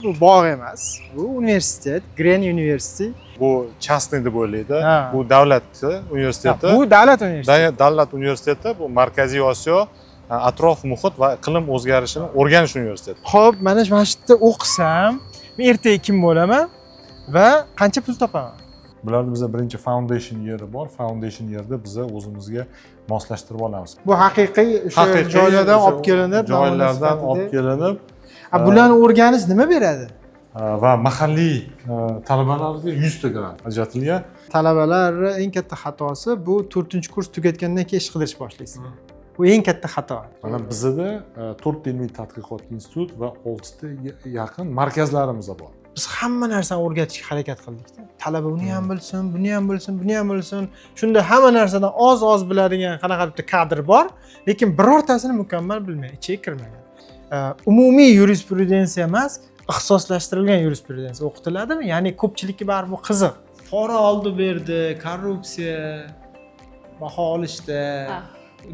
Bu bog' emas. Bu universitet, Green University. Bu частный deb o'ylaydi. Ha. Bu davlat universiteti. Bu davlat universiteti. Davlat universiteti bu Markaziy Osiyo atrof muhit va iqlim o'zgarishini o'rganish universiteti. Xo'p, mana shu yerda o'qisam, men ertaga kim bo'laman va qancha pul topaman? Bularda biza birinchi foundation yeri bor. Foundation yerda biza o'zimizga moslashtirib olamiz. Bu haqiqiy o'sha Haqiqiy joylardan o'sha olib kelinib, namuna joylardan sifatida. olib kelinib A, bularni o'rganish nima beradi? va mahalliy talabalarga 100 ta grant ajratilgan. Talabalarni eng katta xatosi bu 4-kurs tugatgandan keyin ish qidirish boshlaysiz. Bu eng katta xato. Mana bizada 4 ta ilmiy tadqiqot institut va 6 ta yaqin markazlarimiz bor. Biz hamma narsani o'rgatishga harakat qildikda. Talaba uni ham bilsin, buni ham bilsin, buni ham bilsin. Shunda hamma narsadan oz-oz biladigan qanaqa bitta kadr bor, lekin birortasini mukammal bilmaydi, ichiga kirmagan. Umumiy yurisprudensiya emas, ixtisoslashtirilgan yurisprudensiya o'qitiladimi? Ya'ni ko'pchilikka baribir bu qiziq. Pora oldi berdi, korrupsiya, baho olishda Ha.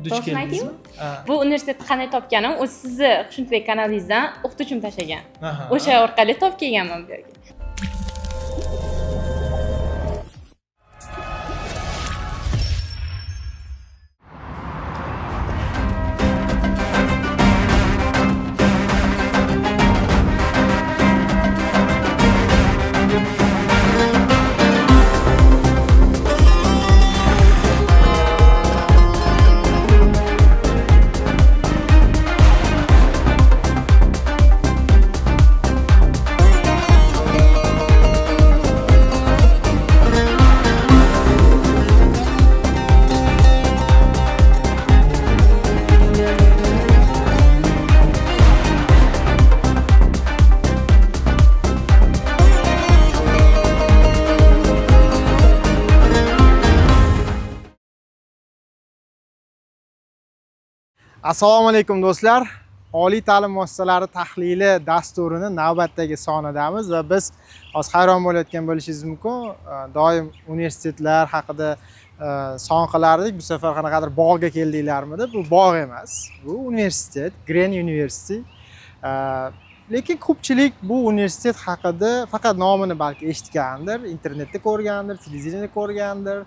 duch To'g'risini keldingizmi? Ha. Bu universitetni qanday topganim, o'zi sizni Xushnudbek kanalingizdan o'qituvchim tashlagan. Aha. O'sha orqali topib kelganman bu yerga. Assalomu alaykum do'stlar. Oliy ta'lim muassasalari tahlili dasturini navbatdagi sonidamiz va biz hozir hayron bo'layotgan bo'lishingiz mumkin. Doim universitetlar haqida son qilardik. Bu safar qanaqadir bog'ga keldinglarmi deb. Bu bog' emas. Bu universitet, Green University. Lekin ko'pchilik bu universitet haqida faqat nomini balki eshitgandir, internetda ko'rgandir, televideniyada ko'rgandir.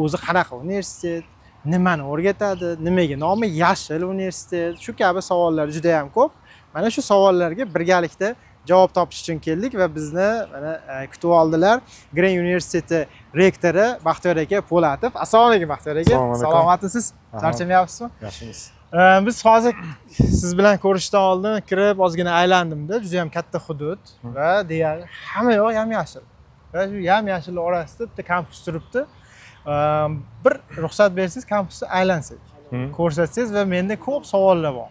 O'zi qanaqa universitet? Nimani o'rgatadi, nimaga nomi yashil universitet, shu kabi savollar juda ham ko'p. Mana shu savollarga birgalikda javob topish uchun keldik va bizni mana kutib oldilar Green Universiteti rektori Baxtiyor aka Po'latov. Assalomu alaykum Baxtiyor aka. Assalomu alaykum. Salomatmisiz? Aha. Charchamayapsizmi? Yaxshimiz. Biz hozir siz bilan ko'rishdan oldin kirib ozgina aylandimda, juda ham katta hudud va deyarli hamma yoq yam-yashil. Va shu yam-yashil orasida bitta kampus turibdi. Bir ruxsat bersangiz kampusni aylansak, ko'rsatsangiz va menda ko'p savollar bor.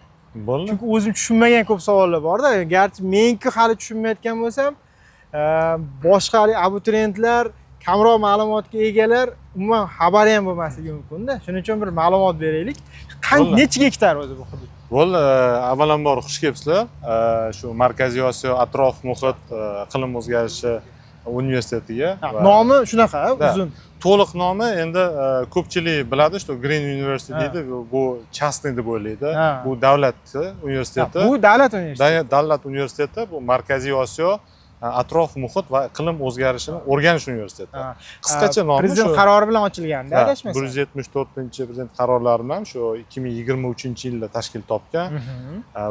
Bo'ldi. Chunki o'zim tushunmagan ko'p savollar borda. Garchi menki hali tushunmayotgan bo'lsam, boshqa haligi abituriyentlar, kamroq ma'lumotga egalar umuman xabari ham bo'lmasligi mumkin-da. Shuning uchun bir ma'lumot beraylik. Bo'ldi. Necha gektar o'zi bu hudud? Bo'ldi, avvalambor xush kelibsizlar. Shu Markaziy Osiyo atrof muhit iqlim o'zgarishi universitetiga. Nomi shunaqa, Da. uzun. To'liq nomi endi ko'pchilik biladi, что Green University Ha. deydi. Bu частный deb o'ylaydi. Ha. Bu davlat universiteti. Bu davlat universiteti. Davlat universiteti bu Markaziy Osiyo atrof muhit va iqlim o'zgarishini o'rganish universiteti. Ha. Qisqacha nomi Prezident shu. qarori bilan ochilganda, Ha, adashmasam. 174 prezident qarorlari bilan shu 2023 yilda tashkil topgan.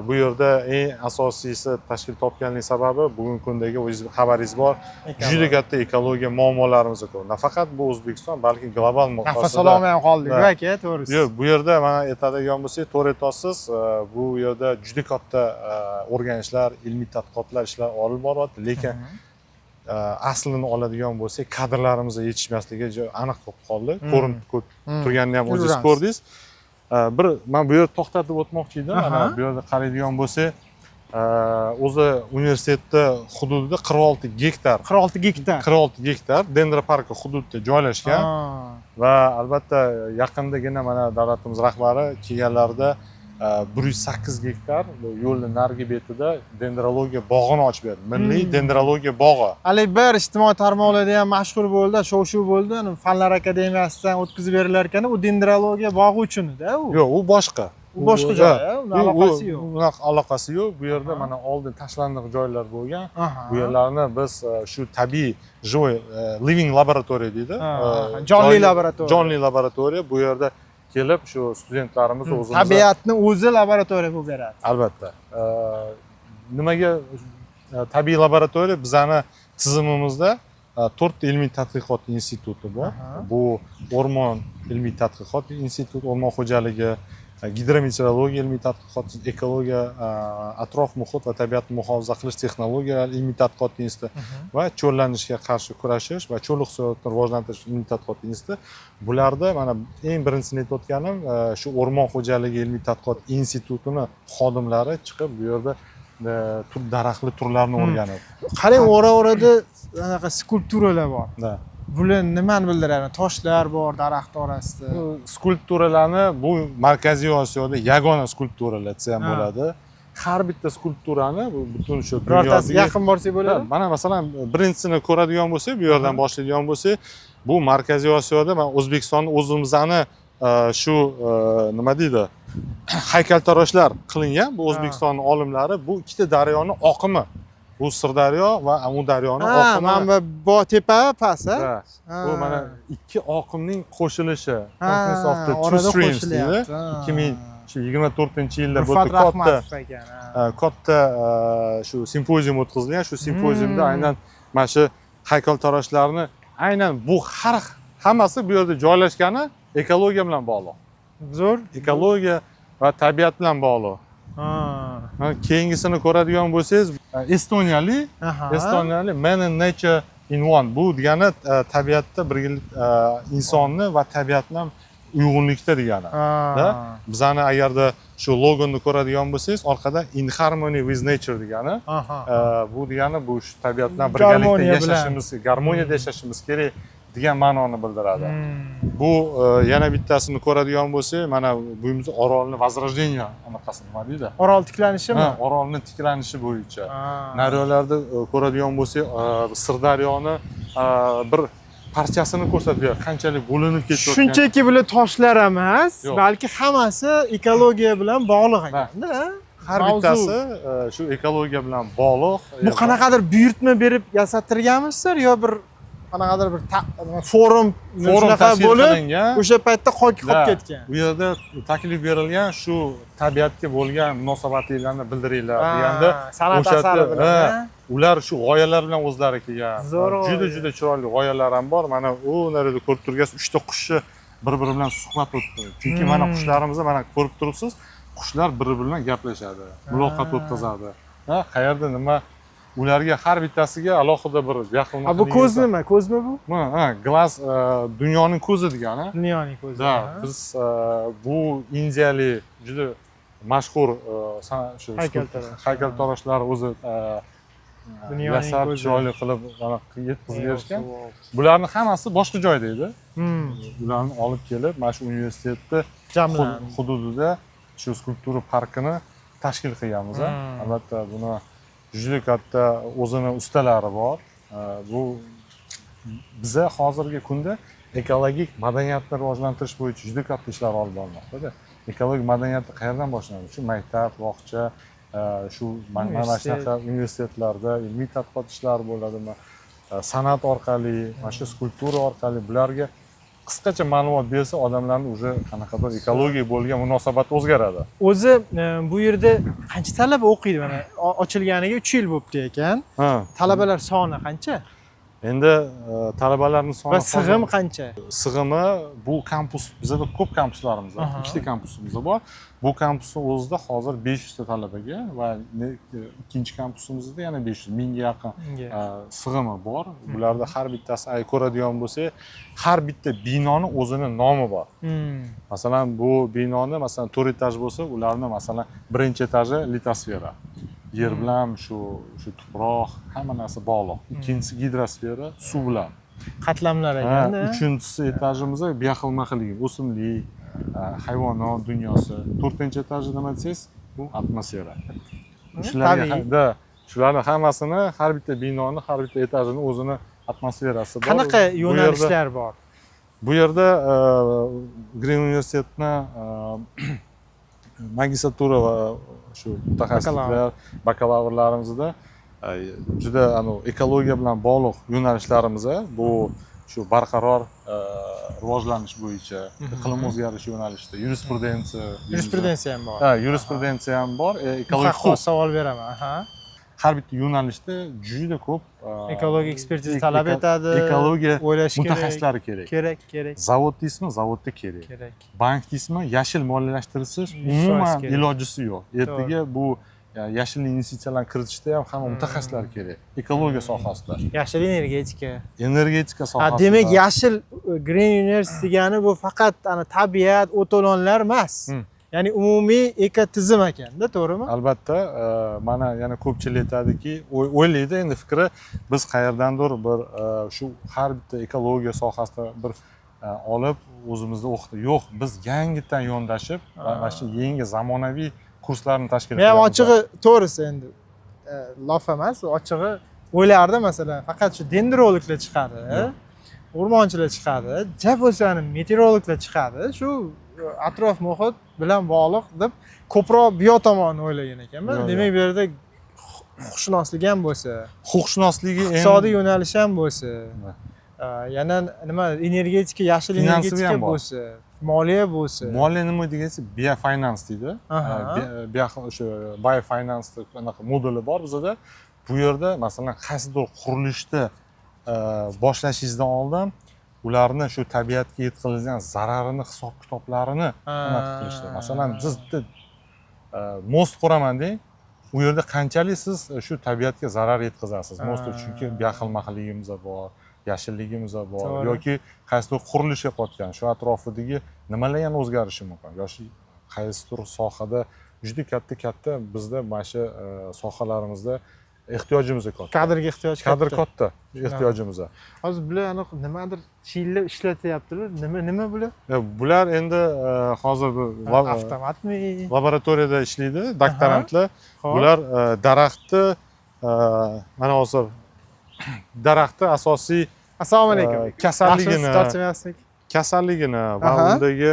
Bu yerda eng asosiysi tashkil topganlik sababi bugungi kundagi o'zingiz xabaringiz bor, juda katta ekologiya muammolarimiz ko'p. Nafaqat bu O'zbekiston, balki global Nafas miqyosida. ololmay ham qoldik, Da. aka, to'g'risi. Yo'q, bu yerda mana aytadigan bo'lsak, to'g'ri aytasiz, bu yerda juda katta o'rganishlar, ilmiy tadqiqotlar ishlar olib boryapti, lekin aslini oladigan bo'lsak, kadrlarimiz yetishmasligi aniq bo'lib qoldi. Ko'rinib turganini ham o'zingiz Yuramiz. ko'rdingiz. Bir men bu yerda to'xtatib o'tmoqchi edim. Mana Aha. bu yerda qaraydigan bo'lsak, o'zi universitetda hududida 46 gektar, 46 gektar. 46 gektar dendroparki hududida joylashgan. Ha. Va albatta yaqindagina mana davlatimiz rahbari kelganlarida 108 gektar bu yo'lni narigi betida dendrologiya bog'ini ochib berdi. Milliy dendrologiya bog'i. Haligi bir ijtimoiy tarmoqlarda ham mashhur bo'ldi, shov-shuv bo'ldi. Fanlar akademiyasidan o'tkazib berilar ekan, u dendrologiya bog'i uchun-da u. Yo'q, u boshqa. U boshqa joy, a? Uni aloqasi yo'q. Unaqa aloqasi yo'q. Bu yerda mana oldin tashlandiq joylar bo'lgan. Bu yerlarni biz shu tabiiy живой living laboratoriya deydi. Jonli laboratoriya. Jonli laboratoriya. Bu yerda kelib shu studentlarimiz o'zimizni Tabiatni o'zi laboratoriya bo'lib beradi. Albatta. Nimaga tabiiy laboratoriya? Bizani tizimimizda to'rtta ilmiy tadqiqot instituti bor. Bu o'rmon ilmiy tadqiqot instituti, o'rmon xo'jaligi, gidrometeorologiya ilmiy tadqiqot, ekologiya, atrof muhit va tabiatni muhofaza qilish texnologiyalari ilmiy tadqiqot instituti va cho'llanishga qarshi kurashish va cho'l iqtisodiyotini rivojlantirish ilmiy tadqiqot instituti. Bularda mana eng birinchisini aytayotganim, shu o'rmon xo'jaligi ilmiy tadqiqot institutini xodimlari chiqib bu yerda tur daraxtli turlarni o'rganadi. Qarang, ora orada anaqa skulpturalar bor. Да. Bular nimani bildiradi? Toshlar bor daraxt orasida. Bu skulpturalarni, bu Markaziy Osiyoda yagona skulpturalar desa ham bo'ladi. Har bitta skulpturani bu butun shu Birortasi dunyodagi yaqin borsak bo'ladi. Mana masalan, birinchisini ko'radigan bo'lsak, bu yerdan boshlaydigan bo'lsak, bu Markaziy Osiyoda mana O'zbekistonni o'zimizni shu nima deydi, haykaltaroshlar qilingan. Bu O'zbekiston olimlari, bu ikkita daryoni oqimi. Bu Sirdaryo va Amudaryoni oqimi. Mana bu tepa, past, a? Да. Bu mana ikki oqimning qo'shilishi. Confluence of the two Orada streams deydi. qo'shilyapti. Ha. 2024-yilda bu Rufat yerda katta Rahmatov ekan. Ha. katta shu simpozium o'tkazilgan. Shu simpoziumda aynan mana shu haykaltaroshlarni, aynan bu har hammasi bu yerda joylashgani ekologiya bilan bog'liq. Zo'r. Ekologiya va tabiat bilan bog'liq. Ha, keyingisini ko'radigan bo'lsangiz, estoniyalik estoniyalik "Man and Nature in One". Bu degani tabiatda birga insonni va tabiat bilan uyg'unlikda degani. Da? Bizani agarda shu logoni ko'radigan bo'lsangiz, orqada "In harmony with nature" degani. Bu degani bu shu tabiat bilan birgalikda Garmoniya bilan. yashashimiz, garmoniyada yashashimiz kerak degan ma'noni bildiradi. Bu yana bittasini ko'radigan bo'lsak, mana bu orolni возрождение anaqasi, nima deydi? Orol tiklanishimi? Ha, orolni tiklanishi bo'yicha. Naryoqlarda ko'radigan bo'lsak, Sirdaryoni bir parchasini ko'rsatib beradi, qanchalik bo'linib ketayotgan. Shunchaki bular toshlar emas, Yo'q. balki hammasi ekologiya bilan bog'liq ekanda. Har Mavzu. bittasi shu ekologiya bilan bog'liq. Bu qanaqadir buyurtma berib yasattirganmisizlar yo bir qanaqadir bir forum Forum shunaqa tashkil bo'lib, qilingan. o'sha paytda qolib Да, ketgan. U yerda taklif berilgan, shu tabiatga bo'lgan munosabatlarni bildiringlar deganda San'at o'sha asari yerda, bilan. Ha, ular shu g'oyalar bilan o'zlari kelgan. Zo'r Juda g'oya. juda chiroyli g'oyalar ham bor. Mana u narida ko'rib turgansiz, uchta qushni bir biri bilan suhbat o'tdi. Chunki mana qushlarimizni mana ko'rib turibsiz, qushlar bir biri bilan gaplashadi, muloqot o'tkazadi. Ha, qayerda nima, ularga har bittasiga alohida bir yaqin. Ha, bu ko'z nima? Ko'zmi bu? Ha, глаз, dunyoning ko'zi degani. Dunyoning ko'zi. Да, biz bu indiyalik juda mashhur shu Haykaltarosh. haykaltaroshlar o'zi Dunyoning yasab, ko'zi. chiroyli qilib mana yetkazib berishgan. Bularni hammasi boshqa joyda edi. Ularni olib kelib, mana shu universitetni Jamlandi. hududida shu skulptura parkini tashkil qilganmiz. Albatta, buni juda katta o'zini ustalari bor. Bu biza hozirgi kunda ekologik madaniyatni rivojlantirish bo'yicha juda katta ishlar olib borilmoqda. Ekologik madaniyatni qayerdan boshlanadi? Shu maktab, bog'cha, shu mana Universitet. shunaqa universitetlarda ilmiy tadqiqot ishlari bo'ladimi, san'at orqali, mana shu skulptura orqali bularga qisqacha ma'lumot bersa, odamlarni уже qanaqadir ekologiya bo'lgan munosabati o'zgaradi. O'zi bu yerda qancha talaba o'qiydi mana? Ochilganiga 3 yil bo'libdi ekan. Ha. Talabalar soni qancha? Endi talabalarning soni Va sig'im qancha? Sig'imi, bu kampus, bizada ko'p kampuslarimiz bor. Ikkita kampusimiz bor. Bu kampusni o'zida hozir 500 ta talabaga va ikkinchi kampusimizda yana 500, mingga yaqin sig'imi bor. Bularda har bittasi, ay ko'radigan bo'lsak, har bitta binoni o'zini nomi bor. Masalan, bu binoni, masalan, to'rt etaj bo'lsa, ularni, masalan, birinchi etaji litosfera, yer bilan, shu tuproq, hamma narsa bog'liq. Ikkinchisi gidrosfera, suv bilan. Qatlamlar Ha, ekanda. Uchinchisi etajimizda bioxilma-xilligi, o'simlik, hayvonot dunyosi. To'rtinchi etaji nima desangiz, bu atmosfera. Shularga Tabiiy. Да, shularni hammasini, har bitta binoni, har bitta etajini o'zini atmosferasi bor. Qanaqa Bu yo'nalishlar bor? Bu yerda Green universitetni Magistratura va shu mutaxassisliklar, bakalavrlarimizda juda anavi ekologiya bilan bog'liq yo'nalishlarimiz, bu shu barqaror rivojlanish bo'yicha, iqlim o'zgarishi yo'nalishida yurisprudensiya. Yurisprudensiya ham bor. Ha, yurisprudensiya ham bor, ekologik Huquq huquq. Savol beraman, aha. Har bitta yo'nalishda juda ko'p Ekologik ekspertiza talab etadi. Ekologiya o'ylash kerak. mutaxassislari kerak. Kerak, kerak. Zavod deysizmi, zavodda kerak. Kerak. Bank deysizmi, yashil moliyalashtirishsiz 100% umuman kerak. ilojisi yo'q. Ertaga bu yashil investitsiyalarni kiritishda ham hamma mutaxassislar kerak ekologiya sohasida. Yashil energetika. Energetika Ha, sohasida. Demak, yashil green university degani bu faqat ana tabiat, o't-o'lanlar emas. Ya'ni umumiy ekotizim ekanda, to'g'rimi? Albatta, mana yana ko'pchilik aytadiki, o'ylaydi endi, fikri biz qayerdandir bir shu har bitta ekologiya sohasida bir olib o'zimizda o'qitib, yo'q, biz yangitdan yondashib mana shu yangi zamonaviy kurslarni tashkil Men ham qilyapmiz. ochig'i, to'g'risi endi lof emas, ochig'i o'ylardim, masalan, faqat shu dendrologlar chiqadi, o'rmonchilar chiqadi, ja bo'lsa meteorologlar chiqadi, shu atrof muhit bilan bog'liq deb ko'proq bu yoq tomonni o'ylagan ekanman. Yo'q, Demak, bu yerda huquqshunoslik ham bo'lsa, Huquqshunosligi iqtisodiy yo'nalish ham bo'lsa, Ha. yana nima, energetika, yashil Finansiy energetika ham bor. bo'lsa, moliya bo'lsa. Moliya nima degansa, biofinance deydi. O'sha biofinance anaqa moduli bor bizada. Bu yerda, masalan, qaysidir qurilishni boshlashingizdan oldin ularni shu tabiatga yetkazilgan zararini hisob kitoblarini anaqa qilishdi. Masalan, siz bitta мост quraman deng, u yerda qanchalik siz shu tabiatga zarar yetkazasiz мост, chunki xilma xilligimiz bor, yashilligimiz bor yoki qaysidir qurilish qilayotgan shu atrofidagi nimalar yana o'zgarishi mumkin yoki qaysidir sohada juda katta katta bizda mana shu sohalarimizda ehtiyojimiz katta. Kadrga ehtiyoj Kadr katta. Katta ehtiyojimiz. Hozir bular aniq nimadir chiyillab ishlatyaptilar. Nima bular? Bular endi hozir bu Avtomatmi? Laboratoriyada ishlaydi doktorantlar. Bular daraxtni mana hozir daraxtni asosiy Assalomu alaykum. Kasalligini Yaxshimisiz, charchamayapsizmi? Kasalligini va undagi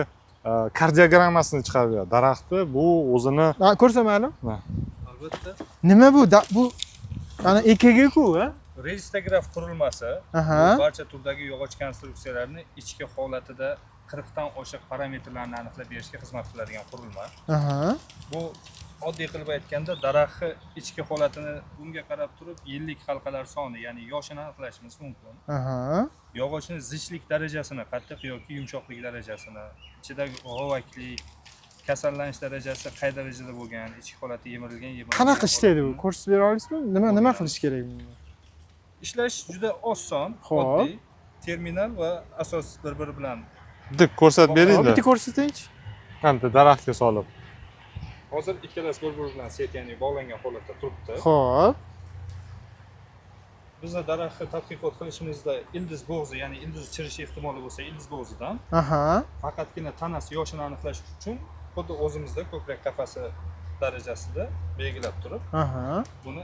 kardiogrammasini chiqarib beradi daraxtni, bu o'zini. Ha, ko'rsa maylimi? Ha. Albatta. Nima bu? Bu ana EKG ku, ha? Rezistograf qurilmasi bu barcha turdagi yog'och konstruksiyalarini ichki holatida 40 dan oshiq parametrlarni aniqlab berishga xizmat qiladigan qurilma. Bu oddiy qilib aytganda, daraxtni ichki holatini bunga qarab turib yillik halqalar soni, ya'ni yoshini aniqlashimiz mumkin. Yog'ochni zichlik darajasini, qattiq yoki yumshoqlik darajasini, ichidagi g'ovaklik, kasallanish darajasi qay darajada bo'lgan, ichki holati yemirilgan, yemirilmagan Qanaqa ishlaydi bu? holatini. Ko'rsatib bera olasizmi? Nima qilish kerak bunda? Ishlash juda oson, oddiy. Terminal va asos bir-biri bilan Bitta ko'rsatib beringda. Bitta ko'rsatingchi. Bitta daraxtga solib. Hozir ikkalasi bir-biri bilan сеть, ya'ni bog'langan holatda turibdi. Bizni daraxtni tadqiqot qilishimizda ildiz bo'g'zi, ya'ni ildiz chirishi ehtimoli bo'lsa, ildiz bo'g'zidan faqatgina tanasi yoshini aniqlash uchun xuddi o'zimizda ko'krak qafasi darajasida belgilab turib, buni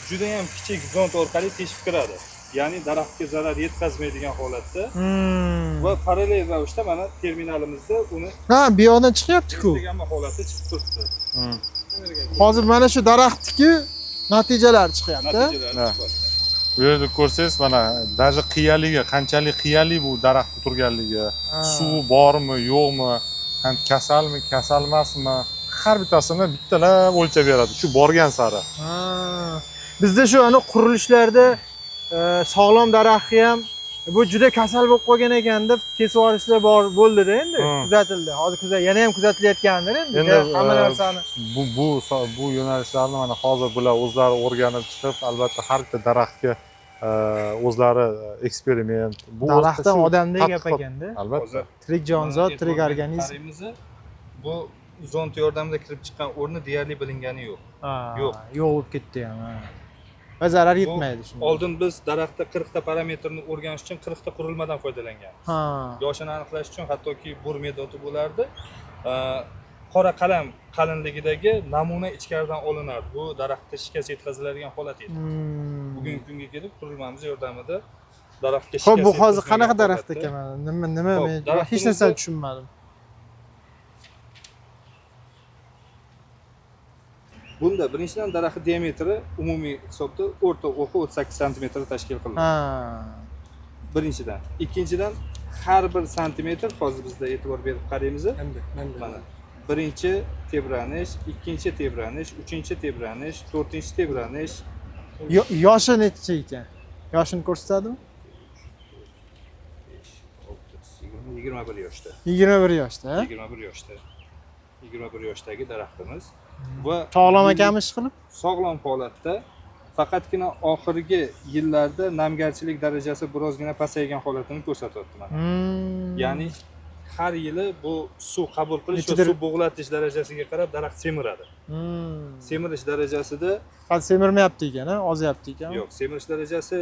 judayam kichik zond orqali teshib kiradi. Ya'ni daraxtga zarar yetkazmaydigan holatda va parallel ravishda mana terminalimizda uni Ha, bu yoqdan chiqyapti-ku. istagan holatda chiqib turibdi. Hozir mana shu daraxtniki natijalari chiqyapti. Natijalari Ha. chiqyapti. Bu yerda ko'rsangiz, mana даже qiyaligi, qanchalik qiyali bu daraxtda turganligi, suvi bormi, yo'qmi, ham kasalmi, kasal emasmi, har bittasini bittalab o'lchab beradi shu borgan sari. Ha. Bizda shu ani qurilishlarda sog'lom daraxtni ham bu juda kasal bo'lib qolgan ekan deb kesib yuborishlar bor bo'ldida endi, kuzatildi. Hozir yana ham kuzatilayotgandir endi, Endi, hamma narsani. Bu yo'nalishlarni mana hozir bular o'zlari o'rganib chiqib, albatta har bitta daraxtga o'zlari eksperiment bu Daraxtdan shu odamdek gap tadqiqot- ekanda. Albatta. Hozir Tirik jonzot, mana tirik e'tibor berib organizm. qaraymiz, bu zond yordamida kirib chiqqan o'rni deyarli bilingani yo'q. Ha, Yo'q. yo'q bo'lib ketdi ham. Ha. Va zarar Bu yetmaydi shunga. Oldin biz daraxtda 40 ta parametrni o'rganish uchun 40 ta qurilmadan foydalanganmiz. Yoshini aniqlash uchun hattoki bur metodi bo'lardi. Qora qalam qalinligidagi namuna ichkaridan olinardi. Bu daraxtga shikast yetkaziladigan holat edi. Bugungi kunga kelib qurilmamiz yordamida daraxtga Xo'p, bu shikast hozir yetkazmagan qanaqa daraxt holatda ekan mana? Nima Xo'p, men hech daraxtimizni narsani tushunmadim. Bunda birinchidan daraxt diametri umumiy hisobda o'rta o'qi 38 santimetr tashkil qiladi. Birinchidan. Ikkinchidan, har bir santimetr, hozir bizda e'tibor berib qaraymiz. Mana birinchi tebranish, ikkinchi tebranish, uchinchi tebranish, to'rtinchi tebranish. Yoshi necha ekan? Yoshini ko'rsatadimi? 6, 20, 21 yoshda. 21 yoshda, ha? 21 yoshda. 21 yoshdagi daraxtimiz va Sog'lom ekanmi ish qilib? Sog'lom holatda, faqatgina oxirgi yillarda namgarchilik darajasi birozgina pasaygan holatini ko'rsatyapti mana. Ya'ni har yili bu suv qabul qilish va suv bug'latish darajasiga qarab daraxt semiradi. Semirish darajasida Hali semirmayapti ekan, ha? Ozyapti ekan. Yo'q, semirish darajasi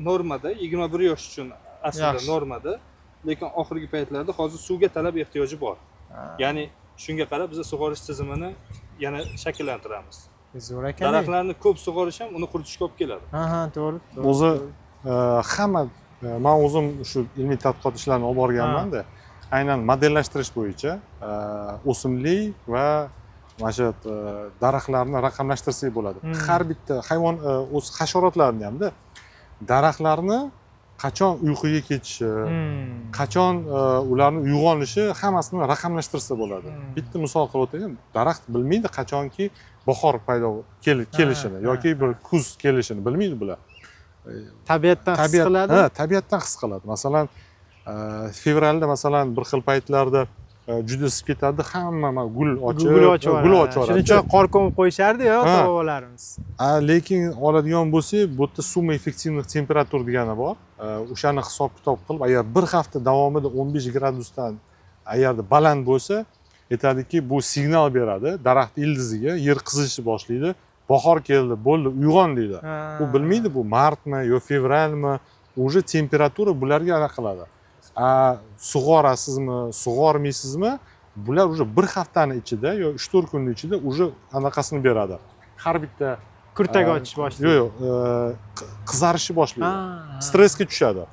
normada, 21 yosh uchun aslida normada, lekin oxirgi paytlarda hozir suvga talab ehtiyoji bor. Ya'ni shunga qarab biz sug'orish tizimini yana shakllantiramiz. Zo'r ekan. Daraxtlarni ko'p sug'orish ham uni quritishga olib keladi. Ha, to'g'ri. O'zi hamma man o'zim shu ilmiy tadqiqot ishlarini olib borganmanda, aynan modellashtirish bo'yicha o'simlik va mana shu daraxtlarni raqamlashtirsak bo'ladi. Har bitta hayvon, o'z hasharotlarni hamda daraxtlarni qachon uyquga ketishi, qachon ularni uyg'onishi, hammasini raqamlashtirsa bo'ladi. Bitta misol qilib o'taylik, daraxt bilmaydi qachonki bahor paydo kelishini yoki bir kuz kelishini bilmaydi bular. Tabiatdan his qiladi. Ha, tabiatdan his qiladi. Masalan, fevralda, masalan, bir xil paytlarda juda isib ketadi, hamma gul ochib, Gul ochib gul yuboradi. ochib Shuning uchun qor ko'mib qo'yishardi-yu ota-bobolarimiz. Lekin oladigan bo'lsak, bu yerda сумма эффективных температур degani bor. O'shani hisob kitob qilib, agar bir hafta davomida 15 gradusdan agarda baland bo'lsa, aytadiki, bu signal beradi daraxt ildiziga, yer qizishni boshlaydi, bahor keldi, bo'ldi, uyg'on deydi. U bilmaydi bu martmi yo fevralmi, уже temperatura bularga anaqa qiladi. A sug'orasizmi, sug'ormaysizmi, bular уже bir haftani ichida yo 3-4 kunni ichida уже anaqasini beradi har bitta. Kurtak ochish boshlaydi. Yo'q, qizarishni boshlaydi, stressga tushadi.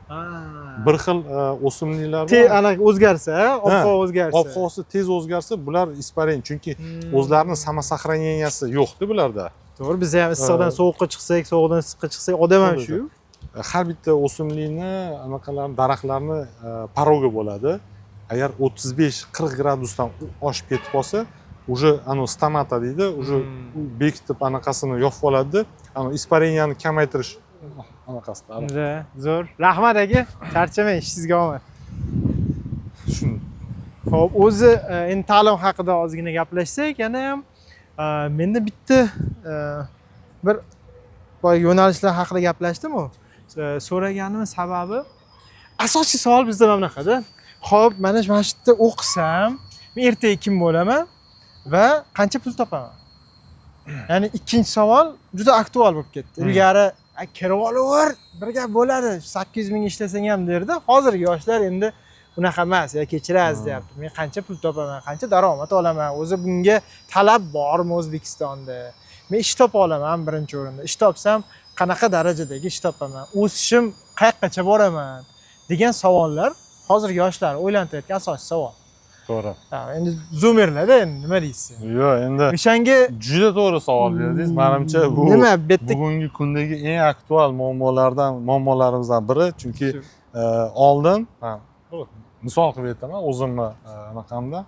Bir xil o'simliklar bor. Anaqa o'zgarsa, ob-havo o'zgarsa. Ob havosi tez o'zgarsa, bular испарение, chunki o'zlarini самосохранения si yo'qda bularda. To'g'ri, biz ham issiqdan sovuqqa chiqsak, sovuqdan issiqqa chiqsak, odam ham shu. Har bitta o'simlikni anaqalarni, daraxtlarni порог i bo'ladi. Agar 35-40 gradusdan oshib ketib qolsa, уже anavi stomata deydi, уже u bekitib anaqasini yopib oladida, anavi испарения ni kamaytirish anaqasida. Да, zo'r. Rahmat aka, charchamang, ishingizga omad. Shuni. Xo'p, o'zi endi ta'lim haqida ozgina gaplashsak, yana ham menda bitta bir boya yo'nalishlar haqida gaplashdim-u. So'raganimin sababi, asosiy savol bizda mana bunaqada. Xo'p, mana shu yerda o'qisam, men ertaga kim bo'laman va qancha pul topaman? Ya'ni ikkinchi savol juda aktual bo'lib ketdi. Ilgari "A, kirib olaver, bir gap bo'ladi, 800 ming ishlasang ham" derdi. Hozirgi yoshlar endi unaqa emas, ya kechirasiz deyapti. Men qancha pul topaman, qancha daromad olaman, o'zi bunga talab bormi O'zbekistonda? Men ish topa olaman birinchi o'rinda. Ish topsam, qanaqa darajadagi ish topaman? O'sishim qayoqqacha boraman? Degan savollar hozirgi yoshlar o'ylantirayotgan asosiy savol. To'g'ri. Ha, endi zoomerlarda endi nima deysiz? Yo'q, endi O'shanga juda to'g'ri savol berdingiz. Manimcha, bu nima bu yerda bugungi kundagi eng aktual muammolarimizdan biri, chunki oldin ha, misol qilib aytaman, o'zimni anaqamda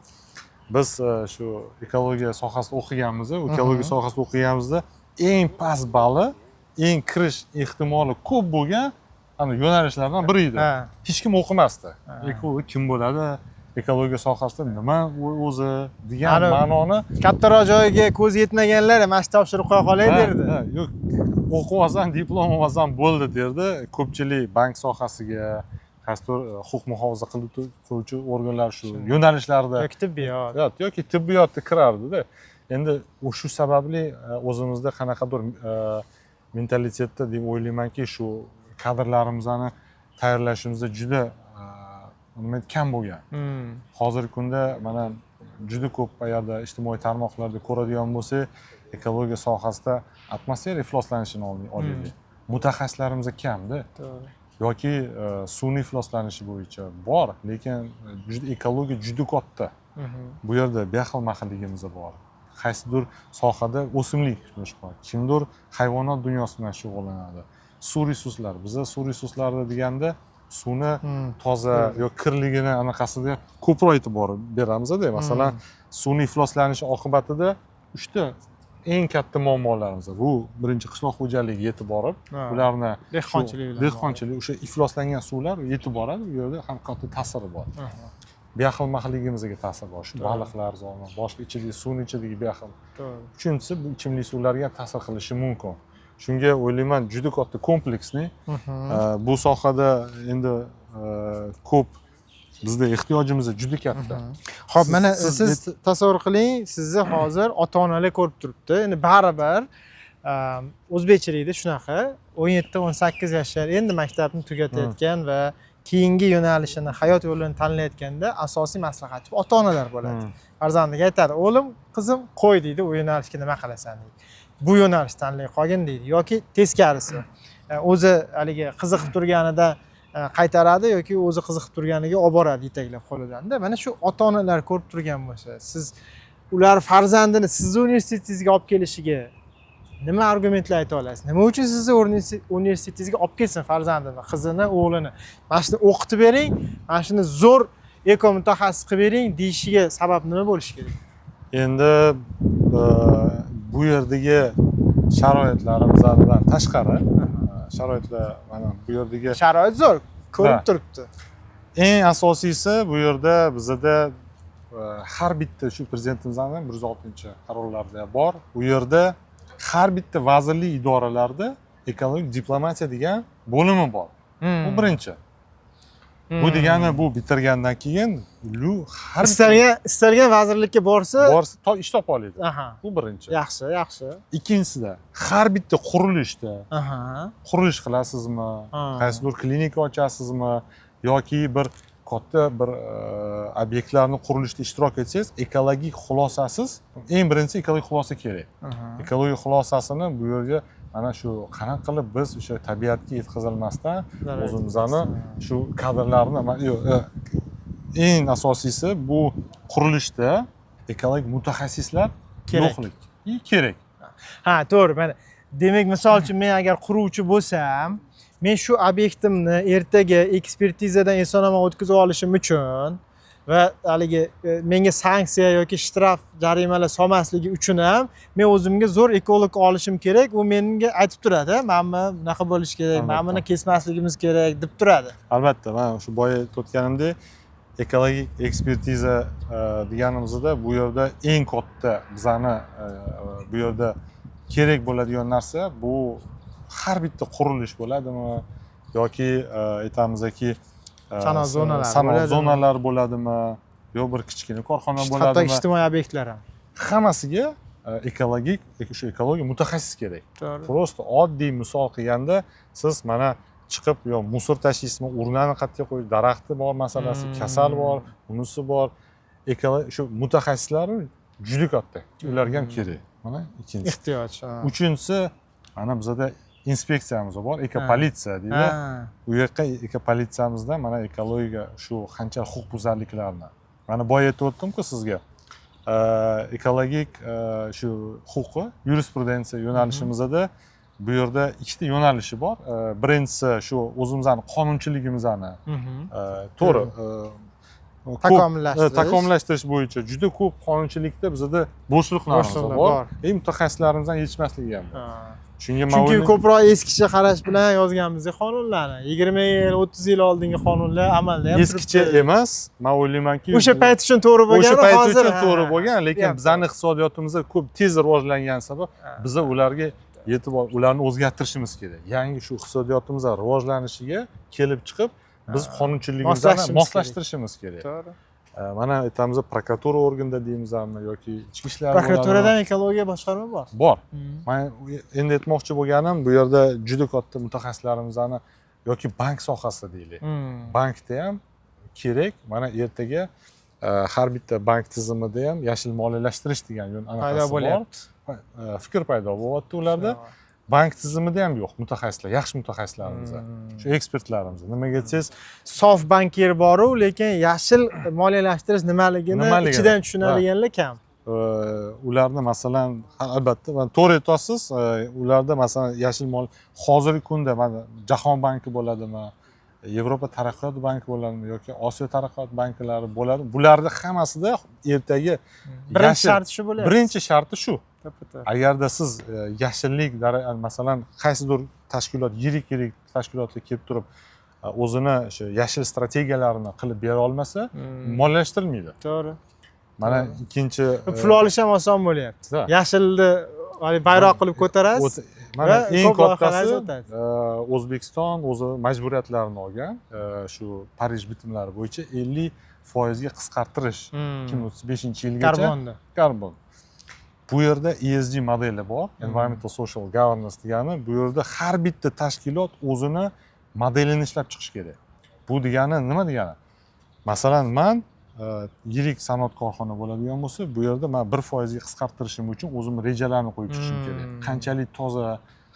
biz shu ekologiya sohasida o'qiganmiz. Ekologiya sohasida o'qiganimizda eng past balli, eng kirish ehtimoli ko'p bo'lgan ana yo'nalishlardan biri edi. Hech kim o'qimasdi. Ekolog kim bo'ladi, ekologiya sohasida nima o'zi degan ma'noni. Kattaroq joyga ko'zi yetmaganlar mana shu topshirib qo'ya qolay derdi. Ha, yo'q, o'qib olsam, diplom olsam bo'ldi derdi. Ko'pchilik bank sohasiga, qaysidir huquq muhofaza qiluvchi organlar, shu yo'nalishlarda yoki tibbiyot. Yoki tibbiyotda kirardida. Endi shu sababli o'zimizda qanaqadir mentalitetda deb o'ylaymanki, shu kadrlarimizni tayyorlashimizda juda nima deydi, kam bo'lgan. Hozirgi kunda mana juda ko'p agarda ijtimoiy tarmoqlarda ko'radigan bo'lsak, ekologiya sohasida atmosfera ifloslanishini olaylik, mutaxassislarimiz kamda. Yoki suvni ifloslanishi bo'yicha bor, lekin juda ekologiya juda katta. Bu yerda bexil maxilligimiz bor. Qaysidir sohada o'simlik bilan shug'ullanadi, kimdir hayvonot dunyosi bilan shug'ullanadi. Suv resurslari, biza suv resurslari deganda suvni toza yo kirligini anaqasiga ko'proq e'tibor beramizda. Masalan, suvni ifloslanishi oqibatida uchta eng katta muammolarimiz: bu birinchi, qishloq xo'jaligiga yetib borib, ularni Dehqonchilik bilan. Dehqonchilik, o'sha ifloslangan suvlar yetib boradi, u yerda ham katta ta'siri bor. Biaxilmaxilligimizga ta'sir bor, shu baliqlar zoni, boshqa ichidagi, suvni ichidagi biaxil. Uchinchisi, bu ichimlik suvlariga ham ta'sir qilishi mumkin. Shunga o'ylayman, juda katta kompleksli bu sohada endi ko'p bizda ehtiyojimiz juda katta. Ho'p, mana siz tasavvur qiling, sizni hozir ota onalar ko'rib turibdi. Endi baribir o'zbekchilikda shunaqa, 17-18 yashar, endi maktabni tugatayotgan va keyingi yo'nalishini, hayot yo'lini tanlayotganda asosiy maslahatchi ota onalar bo'ladi. Farzandiga aytadi: "O'g'lim, qizim, qo'y", deydi, "u yo'nalishga nima qilasan", deydi, "bu yo'nalishni tanlay qolgin", deydi. Yoki teskarisi, o'zi haligi qiziqib turganida qaytaradi yoki o'zi qiziqib turganiga olib boradi yetaklab qo'lidanda. Mana shu ota onalar ko'rib turgan bo'lsa, siz ular farzandini sizni universitetingizga olib kelishiga nima argumentlar ayta olasiz? Nima uchun sizni universitetingizga olib kelsin farzandini, qizini, o'g'lini, "Mana shuni o'qitib bering, mana shuni zo'r eko mutaxassis qilib bering", deyishiga sabab nima bo'lishi kerak? Endi bu yerdagi sharoitlarimizdan tashqari, sharoitlar mana bu yerdagi Sharoit zo'r ko'rib turibdi. Eng asosiysi, bu yerda bizada har bitta shu prezidentimizni 106 qarorlarida bor, u yerda har bitta vazirlik idoralarida ekologik diplomatiya degan bo'limi bor. Bu birinchi. Bu degani, bu bitirgandan keyin har bitta Istalgan vazirlikka borsa, borsa, ish topa oladi. Bu birinchi. Yaxshi, yaxshi. Ikkinchisida, har bitta qurilishda, qurilish qilasizmi, qaysidir klinika ochasizmi yoki bir katta bir obyektlarni qurilishda ishtirok etsangiz, ekologik xulosasiz, eng birinchisi ekologik xulosa kerak. Ekologik xulosasini bu yerga mana shu qanaqa qilib biz o'sha tabiatga yetkazilmasdan Zarar o'zimizni yetkazmasdan. Shu kadrlarni yo'q, eng asosiysi, bu qurilishda ekologik mutaxassislar Kerak. yo'qlik и kerak. Ha, to'g'ri. Mana, demak, misol uchun, men agar quruvchi bo'lsam, men shu obyektimni ertaga ekspertizadan eson omon o'tkazib olishim uchun va haligi menga sanksiya yoki shtraf, jarimalar solmasligi uchun ham men o'zimga zo'r ekolog olishim kerak. U menga aytib turadi, mana bu bunaqa bo'lishi kerak, mana buni kesmasligimiz kerak, deb turadi. Albatta, mana shu boya aytib o'tganimdek, ekologik ekspertiza deganimizda bu yerda eng katta bizani bu yerda kerak bo'ladigan narsa, bu har bitta qurilish bo'ladimi yoki aytamizki Sanoat zonalari sanoat bo'ladimi? zonalari bo'ladimi yo bir kichkina korxona Hatto bo'ladimi, ijtimoiy obyektlar ham. Hammasiga ekologik, o'sha ekologiya mutaxassis kerak. Просто oddiy misol qilganda, siz mana chiqib yo мусор tashlaysizmi, urnani qayerga qo'yish, daraxti bor masalasi, kasal bor, unisi bor, shu mutaxassislar juda katta, ularga ham kerak. Mana ikkinchisi. Ehtiyoj, ha. Uchinchisi, mana bizada inspeksiyamiz bor, ekopolitsiya deydi. U yoqqa ekopolitsiyamizda mana ekologiya, shu qancha huquqbuzarliklarni, mana boya aytib o'tdimku sizga, ekologik shu huquqi yurisprudensiya yo'nalishimizda bu yerda ikkita yo'nalishi bor. Birinchisi, shu o'zimizni qonunchiligimizni to'g'ri ko'p Takomillashtirish. Takomillashtirish bo'yicha juda ko'p qonunchilikda bizada bo'shliqlarimiz Bo'shliqlar bor bor. И mutaxassislarimiz ham yetishmasligi ham bor. Shunga man Chunki o'ylayman- ko'proq eskicha qarash bilan yozganmiz qonunlarni. 20 yil, 30 yil oldingi qonunlar amalda ham Eskicha turibdi. emas, man o'ylaymanki, O'sha payt uchun to'g'ri bo'lgan, o'sha payt hozir uchun to'g'ri bo'lgan, lekin bizani iqtisodiyotimiz ko'p tez rivojlangani sabab biza ularga yetib ularni o'zgartirishimiz kerak. Yangi shu iqtisodiyotimiz rivojlanishiga kelib chiqib, biz qonunchiligimizni Moslashishimiz kerak. moslashtirishimiz kerak. To'g'ri. Mana aytamiz, prokuratura organida deymizmi yoki ichki ishlar Prokuraturadan ekologiya boshqarma bor. Bor. Man endi aytmoqchi bo'lganim, bu yerda juda katta mutaxassislarimizni yoki bank sohasida deylik, bankda ham kerak. Mana ertaga har bitta bank tizimida ham yashil moliyalashtirish degan yo'l Paydo anaqasi bor. bo'lyapti. Fikr paydo bo'lyapti ularda. Bank tizimida ham yo'q mutaxassislar, yaxshi mutaxassislarimiz, shu ekspertlarimiz. Nimaga desangiz, Sof bankir boru, lekin yashil moliyalashtirish nimaligini Nimaligini. ichidan tushunadiganlar kam. Ularni masalan, albatta, mana to'g'ri aytyapsiz, ularda masalan yashil mol hozirgi kunda mana Jahon banki bo'ladimi, Yevropa taraqqiyot banki bo'ladimi yoki Osiyo taraqqiyot banklari bo'ladi, bularni hammasida ertaga Birinchi sharti shu bo'lyapti. Birinchi sharti shu. To'ppa-to'g'ri. Agarda siz yashillik masalan, qaysidir tashkilot, yirik yirik tashkilotlar kelib turib, o'zini o'sha yashil strategiyalarini qilib bera olmasa, moliyalashtirilmaydi. Mana ikkinchi Pul olish ham oson bo'lyapti. Да. Yashilni haligi bayroq qilib ko'tarasiz Mana va eng ko'p kattasi loyihalar o'tadi. O'zbekiston o'zi majburiyatlarini olgan, shu Parij bitimlari bo'yicha 50%ga qisqartirish 2035-yilgacha Karbonni. Karbon. Bu yerda ESG modeli bor, Environmental Social Governance degani. Bu yerda har bitta tashkilot o'zini modelini ishlab chiqishi kerak. Bu degani nima degani? Masalan, man yirik sanoat korxona bo'ladigan bo'lsa, bu yerda man 1%ga qisqartirishim uchun o'zim rejalarni qo'yib chiqishim kerak. Qanchalik toza,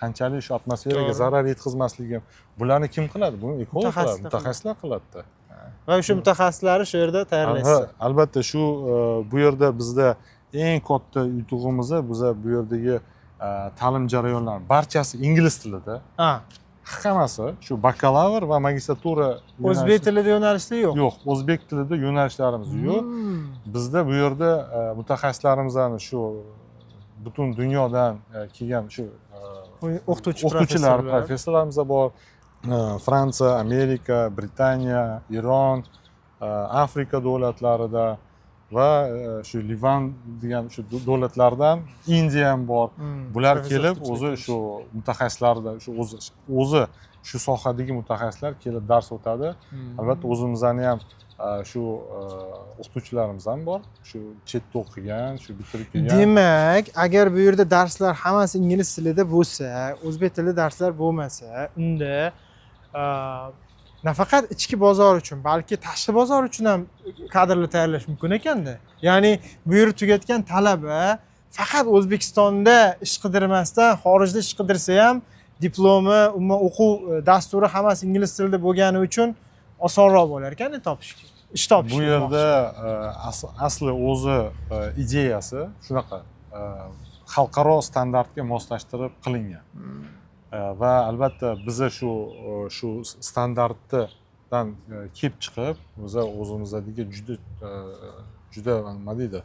qanchalik shu atmosferaga zarar yetkazmasligim. Bularni kim qiladi? Buni ekolog qiladi, Mutaxassislar. Mutaxassislar qiladida. Va o'sha mutaxassislarni shu yerda tayyorlaysiz. Ha, albatta, shu bu yerda bizda eng katta yutug'imiz, biza bu yerdagi ta'lim jarayonlari barchasi ingliz tilida. Hammasi shu bakalavr va magistratura O'zbek tilida yo'nalishlar yo'q. Yo'q, o'zbek tilida yo'nalishlarimiz yo'q. Bizda bu yerda mutaxassislarimizni shu butun dunyodan kelgan shu O'qituvchi, o'qituvchilar, professorlar. Professorlarimiz bor. Fransiya, Amerika, Britaniya, Eron, Afrika davlatlarida va shu Livan degan shu davlatlardan, Indiya ham bor. Bular Professor kelib o'qituvchilar o'zi kelish. Shu mutaxassislarda shu o'zi shu sohadagi mutaxassislar kelib dars o'tadi. Albatta, o'zimizni ham shu o'qituvchilarimiz ham bor, shu chetda o'qigan, shu bitirib kelgan. Demak, agar bu yerda darslar hammasi ingliz tilida bo'lsa, o'zbek tilida darslar bo'lmasa, unda nafaqat ichki bozor uchun, balki tashqi bozor uchun ham kadrlar tayyorlash mumkin ekanda. Ya'ni bu yerda tugatgan talaba faqat O'zbekistonda ish qidirmasdan, xorijda ish qidirsa ham, diplomi, umuman o'quv dasturi hammasi ingliz tilida bo'lgani uchun osonroq bo'lar ekan topish, ish topish. Bu yerda asli o'zi ideyasi shunaqa, xalqaro standartga moslashtirib qilingan. Va albatta biza shu standartdan kelib chiqib, biza o'zimizdagi juda juda nima deydi,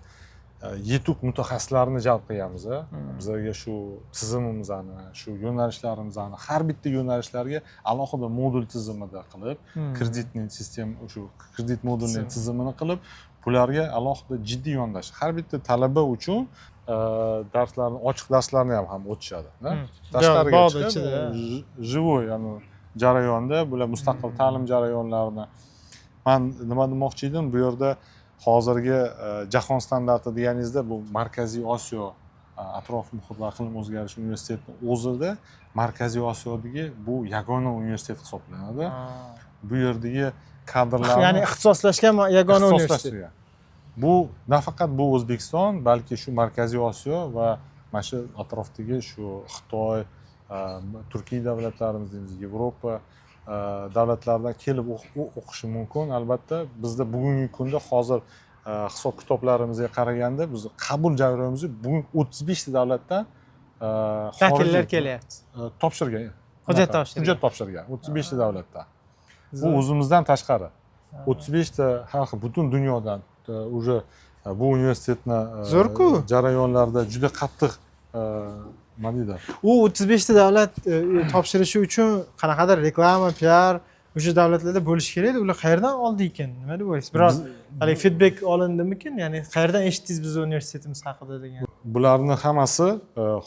yetuk mutaxassislarni jalb qilganmiz. Bizlarga shu tizimimizni, shu yo'nalishlarimizni, har bitta yo'nalishlarga alohida modul tizimida qilib, кредитный система, shu kredit modulning Tizim. tizimini qilib, bularga alohida jiddiy yondashish, har bitta talaba uchun darslarni, ochiq darslarni ham o'tishadi da. Tashqariga Bog'da chiqib, ichida. Живой, ya'ni jarayonda bular mustaqil ta'lim jarayonlarini. Man nima demoqchi edim, bu yerda hozirgi jahon standarti deganingizda, bu Markaziy Osiyo atrof muhit va iqlim o'zgarishi universitetini o'zida Markaziy Osiyodagi bu yagona universitet hisoblanadi. Bu yerdagi kadrlarni Ya'ni ixtisoslashgan yagona universitet. Ixtisoslashtirgan. Bu nafaqat bu O'zbekiston, balki shu Markaziy Osiyo va mana shu atrofdagi shu Xitoy, turkiy davlatlarimiz deymiz, Yevropa davlatlaridan kelib o'qishi mumkin. Albatta, bizda bugungi kunda hozir hisob kitoblarimizga qaraganda, biz qabul jarayonimizda bugun 35 ta davlatdan Vakillar xorijiy- kelyapti. Topshirgan. Hujjat topshirgan. Hujjat topshirgan 35 ta davlatdan. Bu o'zimizdan tashqari 35 ta har xil butun dunyodan уже bu universitetni Zo'r-ku. jarayonlarida juda qattiq, nima deydi, U 35 ta davlat topshirishi uchun qanaqadir reklama, piar o'sha davlatlarda bo'lishi kerak edi. Ular qayerdan oldi ekan? Nima deb o'ylaysiz? Biror haligi feedback olindimikin? Ya'ni qayerdan eshitdingiz bizni universitetimiz haqida degan. Bularni hammasi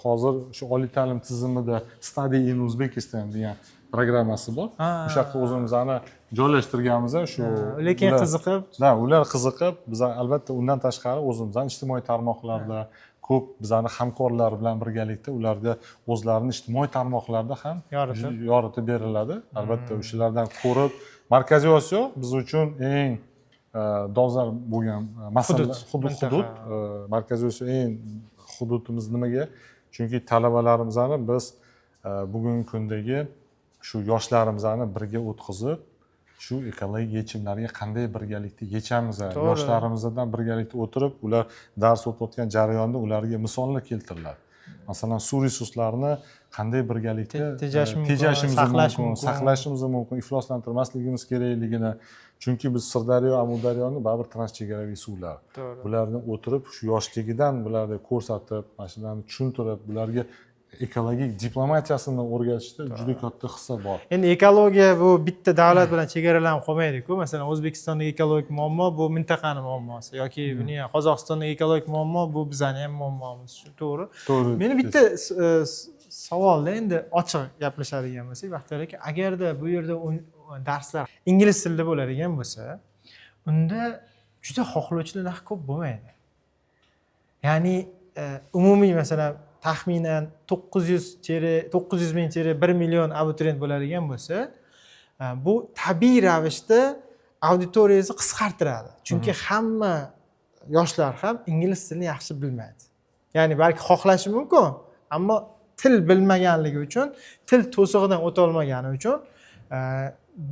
hozir shu oliy ta'lim tizimida Study in Uzbekistan degan programmasi bor. O'sha yoqqa o'zimizni joylashtirganmiz shu. Lekin qiziqib Да, ular qiziqib, biz albatta undan tashqari o'zimizni ijtimoiy tarmoqlarda ko'p bizani hamkorlar bilan birgalikda ularga o'zlarini ijtimoiy tarmoqlarda ham Yoritib. Yoritib beriladi. Albatta, o'shalardan ko'rib, Markaziy Osiyo biz uchun eng dolzarb bo'lgan masala. Hudud, Hudud. mintaqa. Hudud. Markaziy Osiyo eng hududimiz. Nimaga? Chunki talabalarimizni biz bugungi kundagi shu yoshlarimizni birga o'tkazib, Shu ekologik yechimlarga qanday birgalikda yechamiz, Yoshlarimiz bilan birgalikda o'tirib, ular dars o'tayotgan jarayonda ularga misollar keltiriladi. Masalan, suv resurslarini qanday birgalikda Tejash mumkin, tejashimiz saqlash mumkin, mumkin. saqlashimiz mumkin, ifloslantirmasligimiz kerakligini. Chunki biz Sirdaryo, Amudaryoni baribir transchegaraviy suvlar. Bularni o'tirib, shu yoshligidan bularga ko'rsatib, mana shularni tushuntirib, bularga ekologik diplomatiyasini o'rgatishda juda katta hissa bor. Endi ekologiya bu bitta davlat bilan chegaralanib qolmaydi-ku. Masalan, O'zbekistondagi ekologik muammo bu mintaqani muammosi yoki buni ham, Qozog'istondagi ekologik muammo bu bizani ham muammomiz. Shu to'g'ri. To'g'ri. Meni bitta savolda, endi ochiq gaplashadigan bo'lsak, Baxtiyor aka, agarda bu yerda darslar ingliz tilida bo'ladigan bo'lsa, unda juda xohlovchilar unaqa ko'p bo'lmaydi. Ya'ni umumiy, masalan, taxminan 900 ming 1 million abituriyent bo'ladigan bo'lsa, bu tabiiy ravishda auditoriyangizni qisqartiradi. Chunki hamma yoshlar ham ingliz tilini yaxshi bilmaydi. Ya'ni balki xohlashi mumkin, ammo til bilmaganligi uchun, til to'sig'idan o'tolmagani uchun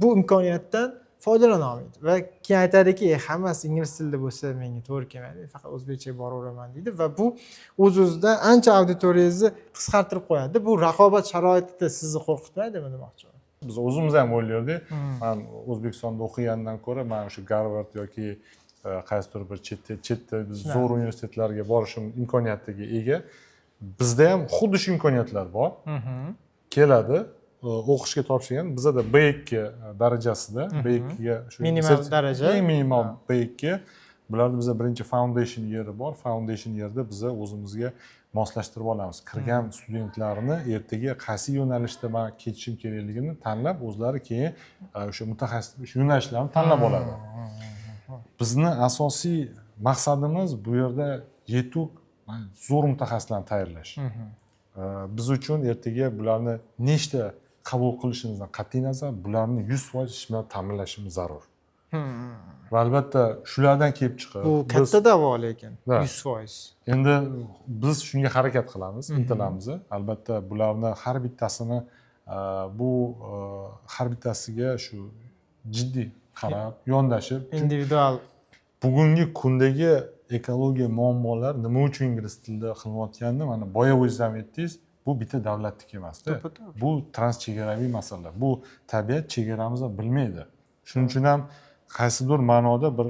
bu imkoniyatdan foydalana olmaydi va keyin aytadiki, "Hammasi ingliz tilida bo'lsa, menga to'g'ri kelmaydi, faqat o'zbekchaga boraveraman", deydi va bu o'z o'zidan ancha auditoriyangizni qisqartirib qo'yadi. Bu raqobat sharoitida sizni qo'rqitmaydimi demoqchiman. Biz o'zimiz ham o'ylardik, man O'zbekistonda o'qigandan ko'ra man o'sha Garvard yoki qaysidir bir chetda zo'r universitetlarga borishim imkoniyatiga ega. Bizda ham xuddi shu imkoniyatlar bor. Keladi, o'qishga topshirgan, bizada B2 darajasida, B2ga shu Minimal daraja. Eng minimal B2. Bularda biza birinchi foundation yeri bor. Foundation yerda biza o'zimizga moslashtirib olamiz. Kirgan studentlarni ertaga qaysi yo'nalishda man ketishim kerakligini tanlab, o'zlari keyin o'sha mutaxassis o'sha yo'nalishlarni tanlab oladi. Bizni asosiy maqsadimiz bu yerda yetuk, zo'r mutaxassislarni tayyorlash. Biz uchun ertaga bularni nechta qabul qilishimizdan qat'iy nazar, bularni 100% ish bilan ta'minlashimiz zarur va albatta shulardan kelib chiqib Bu katta da'vo lekin, Да. 100%. Endi biz shunga harakat qilamiz, intilamiz. Albatta, bularni har bittasini bu har bittasiga shu jiddiy qarab, yondashib, Individual. Bugungi kundagi ekologiya muammolar nima uchun ingliz tilida qilinayotganini mana boya o'zingiz ham aytdingiz, bu bitta davlatniki emasda. To'ppa to'g'ri. Bu transchegaraviy masala. Bu tabiat chegaramizni bilmaydi. Shuning uchun ham qaysidir ma'noda bir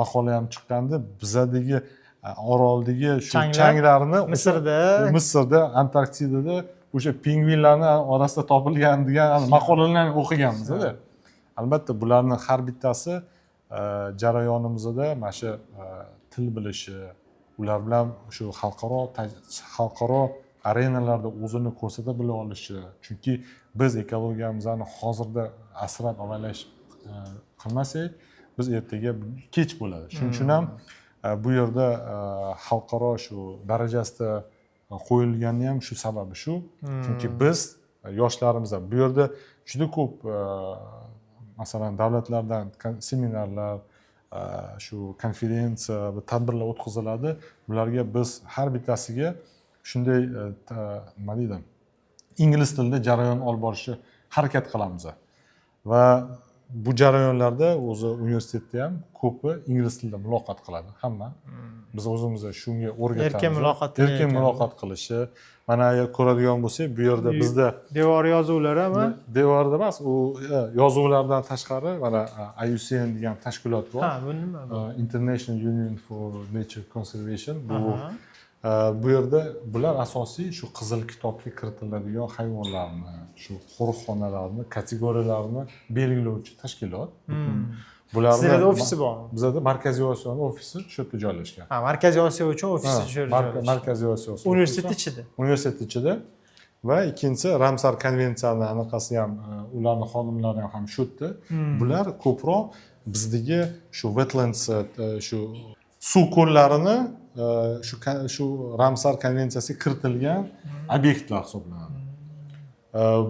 maqola ham chiqqandi, bizadagi oroldagi shu Changlar changlarni o'sha- Misrda. Misrda, Antarktidada o'sha pingvinlarni orasida topilgan degan maqolalarni o'qiganmizda. Albatta, bularni har bittasi jarayonimizda mana shu til bilishi, ular bilan shu xalqaro arenalarda o'zini ko'rsata bila olishi. Chunki biz ekologiyamizni hozirda asrab avaylash qilmasak, biz ertaga kech bo'ladi. Shuning uchun ham bu yerda xalqaro shu darajasida qo'yilgani ham shu sababi shu. Chunki biz yoshlarimiz ham bu yerda juda ko'p masalan, davlatlardan seminarlar, shu konferensiya va tadbirlar o'tkaziladi. Bularga biz har bittasiga shunday nima deydi, ingliz tilida jarayon olib borishga harakat qilamiz va bu jarayonlarda o'zi universitetda ham ko'pi ingliz tilida muloqot qiladi hamma. Biz o'zimiz shunga o'rgatamiz. Erkin muloqot tili Erkin ekan. muloqot qilishi. Mana agar ko'radigan bo'lsak, bu yerda bizda Devor yozuvlari ham. Devorda emas u, yozuvlardan tashqari mana IUCN degan tashkilot bor. Ha, bu nima bu? International Union for Nature Conservation bu. Bu yerda bular asosiy shu qizil kitobga kiritiladigan hayvonlarni, shu qo'riqxonalarni kategoriyalarini belgilovchi tashkilot. Bularni Sizlarda ofisi bormi? Bizada Markaziy Osiyoni ofisi shu yerda joylashgan. Ha, Markaziy Osiyo uchun ofisi Ha, shu yerda joylashgan. Markaziy Osiyo ofisi. Universitet ichida. Universitet ichida. Va ikkinchisi, Ramsar konvensiyani anaqasi ham, ularni xodimlari ham shu yerda. Bular ko'proq bizdagi shu wetlands, shu suv ko'llarini, shu Ramsar konvensiyasiga kiritilgan obyektlar hisoblanadi.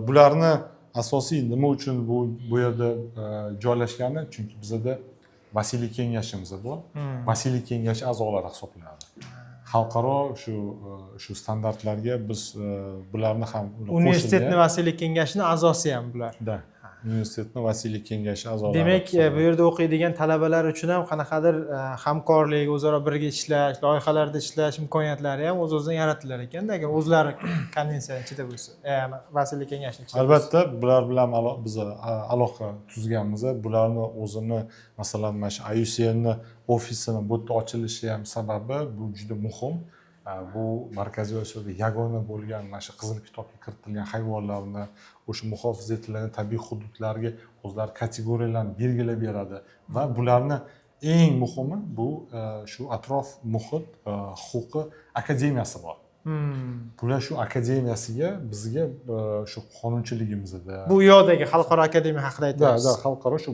Bularni asosiy nima uchun bu yerda joylashgani, chunki bizada vasiylik kengashimiz bor. Vasiylik kengashi a'zolari hisoblanadi. Xalqaro shu standartlarga biz bularni ham Universitetni qo'shilgan. Vasiylik kengashini a'zosi ham bular. Да. Universitetni vasiylik kengashi a'zolari. Demak, bu yerda o'qiydigan talabalar uchun ham qanaqadir hamkorlik, o'zaro birga ishlash, loyihalarda ishlash imkoniyatlari ham o'z o'zidan yaratilar ekanda, agar o'zlari konvensiyani ichida bo'lsa, ya'ni vasiylik kengashini ichida bo'lsa. Albatta, bular bilan biz aloqa tuzganmiz. Bularni o'zini, masalan, mana shu IUCNni ofisini bu yerda ochilishi ham sababi bu juda muhim. Bu Markaziy Osiyoda yagona bo'lgan mana shu Qizil kitobga kiritilgan hayvonlarni o'sha muhofaza etilgan tabiiy hududlarga o'zlari kategoriyalarni belgilab beradi va bularni eng muhimi bu shu atrof muhit huquqi akademiyasi bor. Bular shu akademiyasiga bizga shu qonunchiligimizda Bu yoqdagi xalqaro akademiya haqida aytyapsiz. Да, xalqaro shu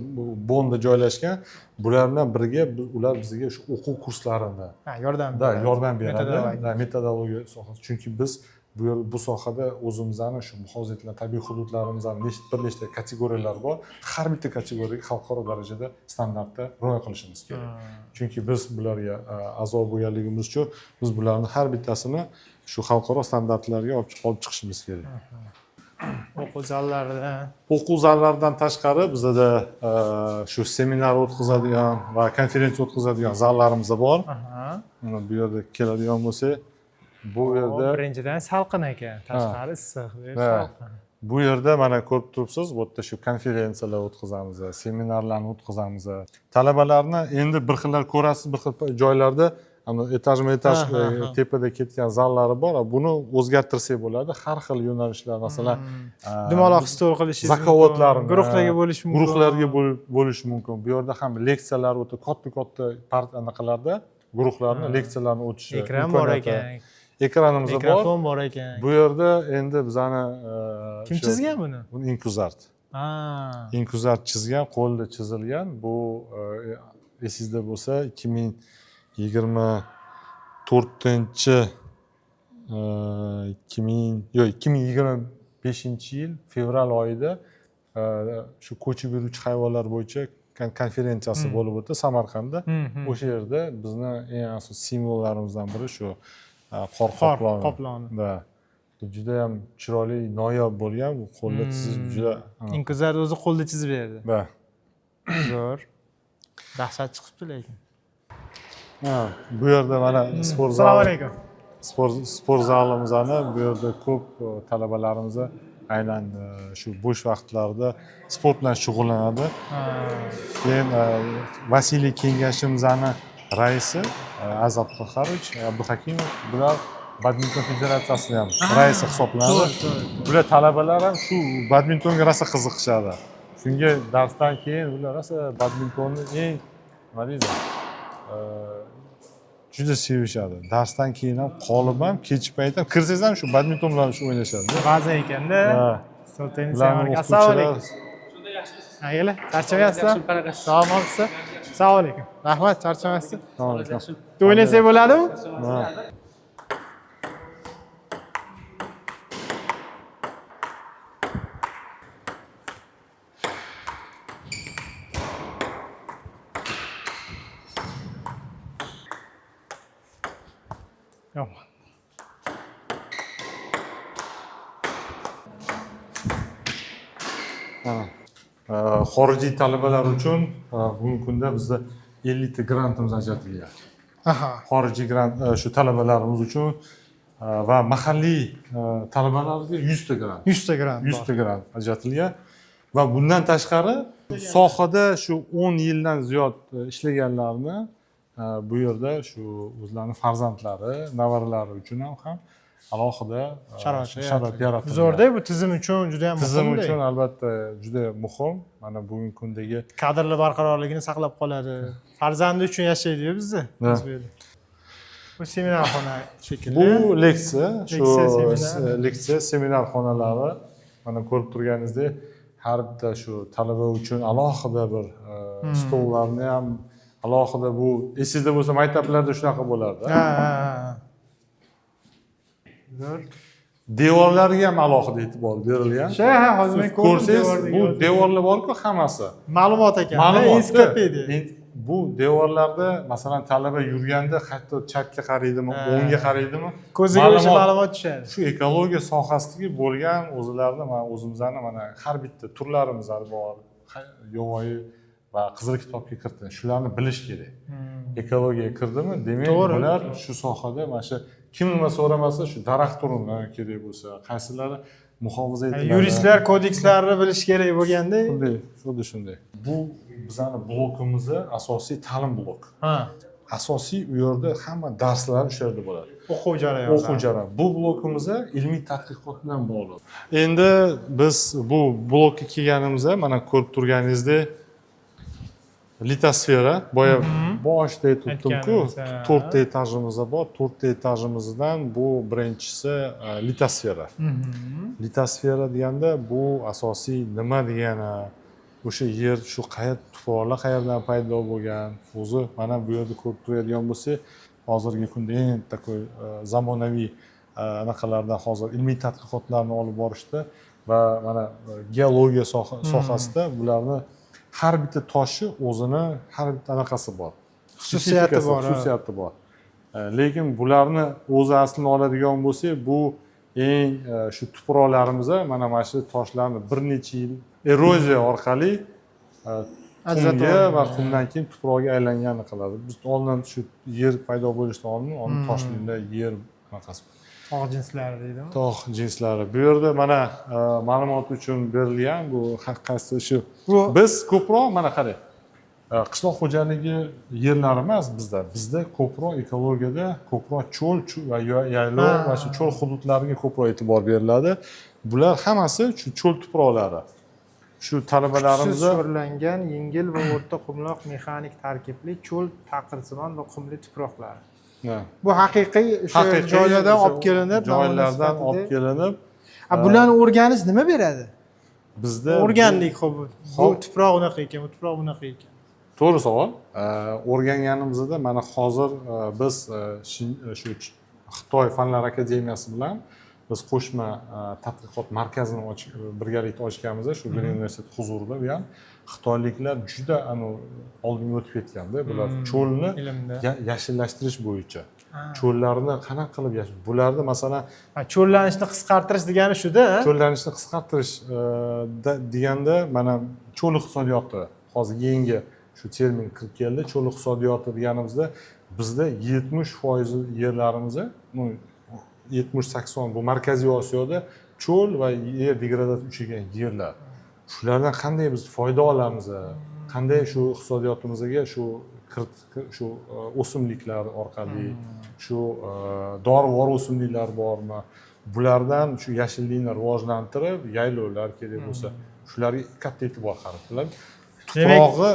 Bonnda joylashgan. Bular bilan birga ular bizga shu o'quv kurslarini Ha, yordam да, beradi. Yordam beradi. Metodologiya. Да, metodologiya sohasi. Chunki biz bu yer, bu sohada o'zimizni shu muhofaza etilgan tabiiy hududlarimizni bir nechta kategoriyalar bor. Har bitta kategoriyaga xalqaro darajada standartda rioya qilishimiz kerak. Chunki biz bularga a'zo bo'lganligimiz uchun biz bularni har bittasini shu xalqaro standartlarga olib chiqishimiz kerak. O'quv zallarida. O'quv zallaridan tashqari bizada shu seminar o'tkazadigan va konferensiya o'tkazadigan zallarimiz bor. Mana bu yerda keladigan bo'lsak, bu yerda Birinchidan salqin ekan, tashqari issiq, bu yer salqin. Bu yerda mana ko'rib turibsiz, bu yerda shu konferensiyalar o'tkazamiz, seminarlarni o'tkazamiz. Talabalarni endi bir xillar ko'rasiz, bir xil joylarda ana etajma etaj tepada ketgan zallari bor. Buni o'zgartirsak bo'ladi. Har xil yo'nalishlar, masalan, Dumaloq stol qilishingiz mumkin, zakovatlarni guruhlarga bo'lish mumkin. Guruhlarga bo'lishi mumkin. Bu yerda ham leksiyalar o'ta katta katta part anaqalarda guruhlarni leksiyalarni o'tishi Ekran bor imkoniyati. ekan. Ekranimiz bor. Mikrofon bor ekan. Bu yerda endi bizani Kim chizgan buni? Buni Inkuzart. Inkuzart chizgan, qo'lda chizilgan. Bu esingizda bo'lsa, 2024, 2000, yo'q, 2025 yil fevral oyida shu ko'chib yuruvchi hayvonlar bo'yicha konferensiyasi bo'lib o'tdi Samarqandda. O'sha yerda bizni eng asosiy simvollarimizdan biri shu qor Qor qoploni. qoploni. Да. Bu juda ham chiroyli, noyob bo'lgan, bu qo'lda chizish juda Inkuzart o'zi qo'lda chizib berdi. Да. Zo'r. Dahshat chiqibdi lekin. Ha, bu yerda mana sport Assalomu zali, alaykum. sport zalimizni, bu yerda ko'p talabalarimiz aynan shu bo'sh vaqtlarida sport bilan shug'ullanadi. Keyin vasiylik kengashimizni raisi Aziz Abduqahharovich Abduhakimov, bular badminton federatsiyasini ham raisi hisoblanadi. To'g'ri, to'g'ri. Bular talabalar ham shu badmintonga rosa qiziqishadi. Shunga darsdan keyin ular rosa badmintonni eng, nima deydi, juda sevishadi. Darsdan keyin ham qolib ham, kech payt ham kirsangiz ham shu badminton bilan shu o'ynashadi. Baza ekanda. Ha. Stol tennis Ularni ham. Assalomu o'qituvchilar alaykum. Mayli, charchamayapsizlar? Sog'liqmisiz? Assalomu alaykum. Rahmat, charchamaysiz. Assalomu alaykum. O'ynasak bo'ladimi? Ha. Yomon. Ha. Xorijiy talabalar uchun bugungi kunda bizda 50 ta grantimiz ajratilgan. Xorijiy grant shu talabalarimiz uchun va mahalliy talabalarga 100 ta grant. 100 ta grant bor. 100 ta grant ajratilgan va bundan tashqari sohada shu 10 yildan ziyod ishlaganlarni bu yerda shu o'zlarini farzandlari, nevaralari uchun ham alohida Sharoit sharoit yaratilgan. Zo'rda, bu tizim uchun juda ham Tizim muhim. uchun albatta juda muhim. Mana bugungi kundagi Kadrlar barqarorligini saqlab qoladi. Farzandi uchun yashaydi-yu bizda. Да. Biz bu yerda. Bu seminarxona shekilli. Bu leksiya, shu Leksiya, seminar. Leksiya, seminar xonalari. Mana ko'rib turganingizdek, har bitta shu talaba uchun alohida bir stollarni ham alohida, bu esingizda bo'lsa, maktablarda shunaqa bo'lardi. Ha. Zo'r. Devorlarga ham alohida e'tibor berilgan. Shu, ha, hozir men Siz ko'rdim ko'rsangiz, devordagi bu yozuvni. devorlar borku, hammasi Ma'lumot ekan. Ma'lumot. Ensiklopediya. Bu devorlarda, masalan, talaba yurganda hatto chapga qaraydimi, o'ngga qaraydimi, Ko'ziga o'sha ma'lumot tushadi. Shu ekologiya sohasidagi bo'lgan o'zilarni, mana o'zimizni, mana har bitta turlarimiz bor, yovvoyi va qizil kitobga kiritilgan, shularni bilish kerak. Ekologiyaga kirdimi, demak, bular shu sohada mana shu kim nima so'ramasa, shu daraxt turini kerak bo'lsa, qaysilari muhofaza etiladi. Yuristlar kodekslarni bilish kerak bo'lganda. Shunday, xuddi shunday. Bu bizani blokimizni asosiy ta'lim bloki. Asosiy u yerda hamma darslar o'sha yerda bo'ladi. O'quv jarayoni. O'quv jarayoni. Bu blokimiz ilmiy tadqiqot bilan bog'liq. Endi biz bu blokka kelganimizda, mana ko'rib turganingizdek, litosfera, boya boshida aytibdimku, Aytganimiz, ha. to'rtta etajimiz bor. To'rtta etajimizdan bu birinchisi litosfera. Litosfera deganda bu asosiy nima degani, o'sha yer shu qayer, tuproqlar qayerdan paydo bo'lgan o'zi. Mana bu yerda ko'rib turadigan bo'lsak, hozirgi kunda eng такой zamonaviy anaqalardan hozir ilmiy tadqiqotlarni olib borishda va mana geologiya sohasida bularni har bitta toshi o'zini har bitta anaqasi bor, Xususiyati spesifikasi, bor, ha. Xususiyati bor. Lekin bularni o'zi aslini oladigan bo'lsak, bu eng shu tuproqlarimiz, mana shu toshlarni bir necha yil eroziya orqali Ajratib qumga va olingan. Qumdan keyin tuproqqa aylanganini qiladi. Biz oldin, shu yer paydo bo'lishidan oldin onun toshliklar yer anaqasi. Tog' jinslari deydimi? Tog' jinslari. Bu yerda mana ma'lumot uchun berilgan bu qaysi shu biz ko'proq, mana qarang, qishloq xo'jaligi yerlari emas bizda. Bizda ko'proq ekologiyada ko'proq cho'l va yaylov va shu cho'l hududlariga ko'proq e'tibor beriladi. Bular hammasi shu cho'l tuproqlari. Shu Kuchsiz talabalarimizni sho'rlangan, yengil va o'rta qumloq mexanik tarkibli cho'l taqirsimon va qumli tuproqlar. Bu haqiqiy o'sha Haqiqiy joylardan o'sha olib kelinib, namuna joylardan sifatida. olib kelinib. A, bularni o'rganish nima beradi? Bizda O'rgandik, xo'p, bu tuproq unaqa ekan, bu tuproq bunaqa ekan. To'g'ri savol. O'rganganimizda mana hozir biz shu Xitoy Fanlar akademiyasi bilan biz qo'shma tadqiqot markazini birgalikda ochganmiz shu Green universitet huzurida. Bu ham xitoyliklar juda anavi oldinga o'tib ketganda, bular cho'lni Ilmda. Yashillashtirish bo'yicha, cho'llarni qanaqa qilib bularni, masalan, Ha, cho'llanishni qisqartirish degani shuda. Cho'llanishni qisqartirish deganda, mana cho'l iqtisodiyoti, hozir yangi shu termin kirib keldi. Cho'l iqtisodiyoti deganimizda, bizda 70% yerlarimizni, ну, 70-80, bu Markaziy Osiyoda cho'l va yer degradatsiya uchragan yerlar. Shulardan qanday biz foyda olamiz, qanday shu iqtisodiyotimizga shu shu o'simliklar orqali, shu dorivor o'simliklar bormi, bulardan shu yashillikni rivojlantirib, yaylovlar kerak bo'lsa, shularga katta e'tibor qaratiladi. Tuprog'i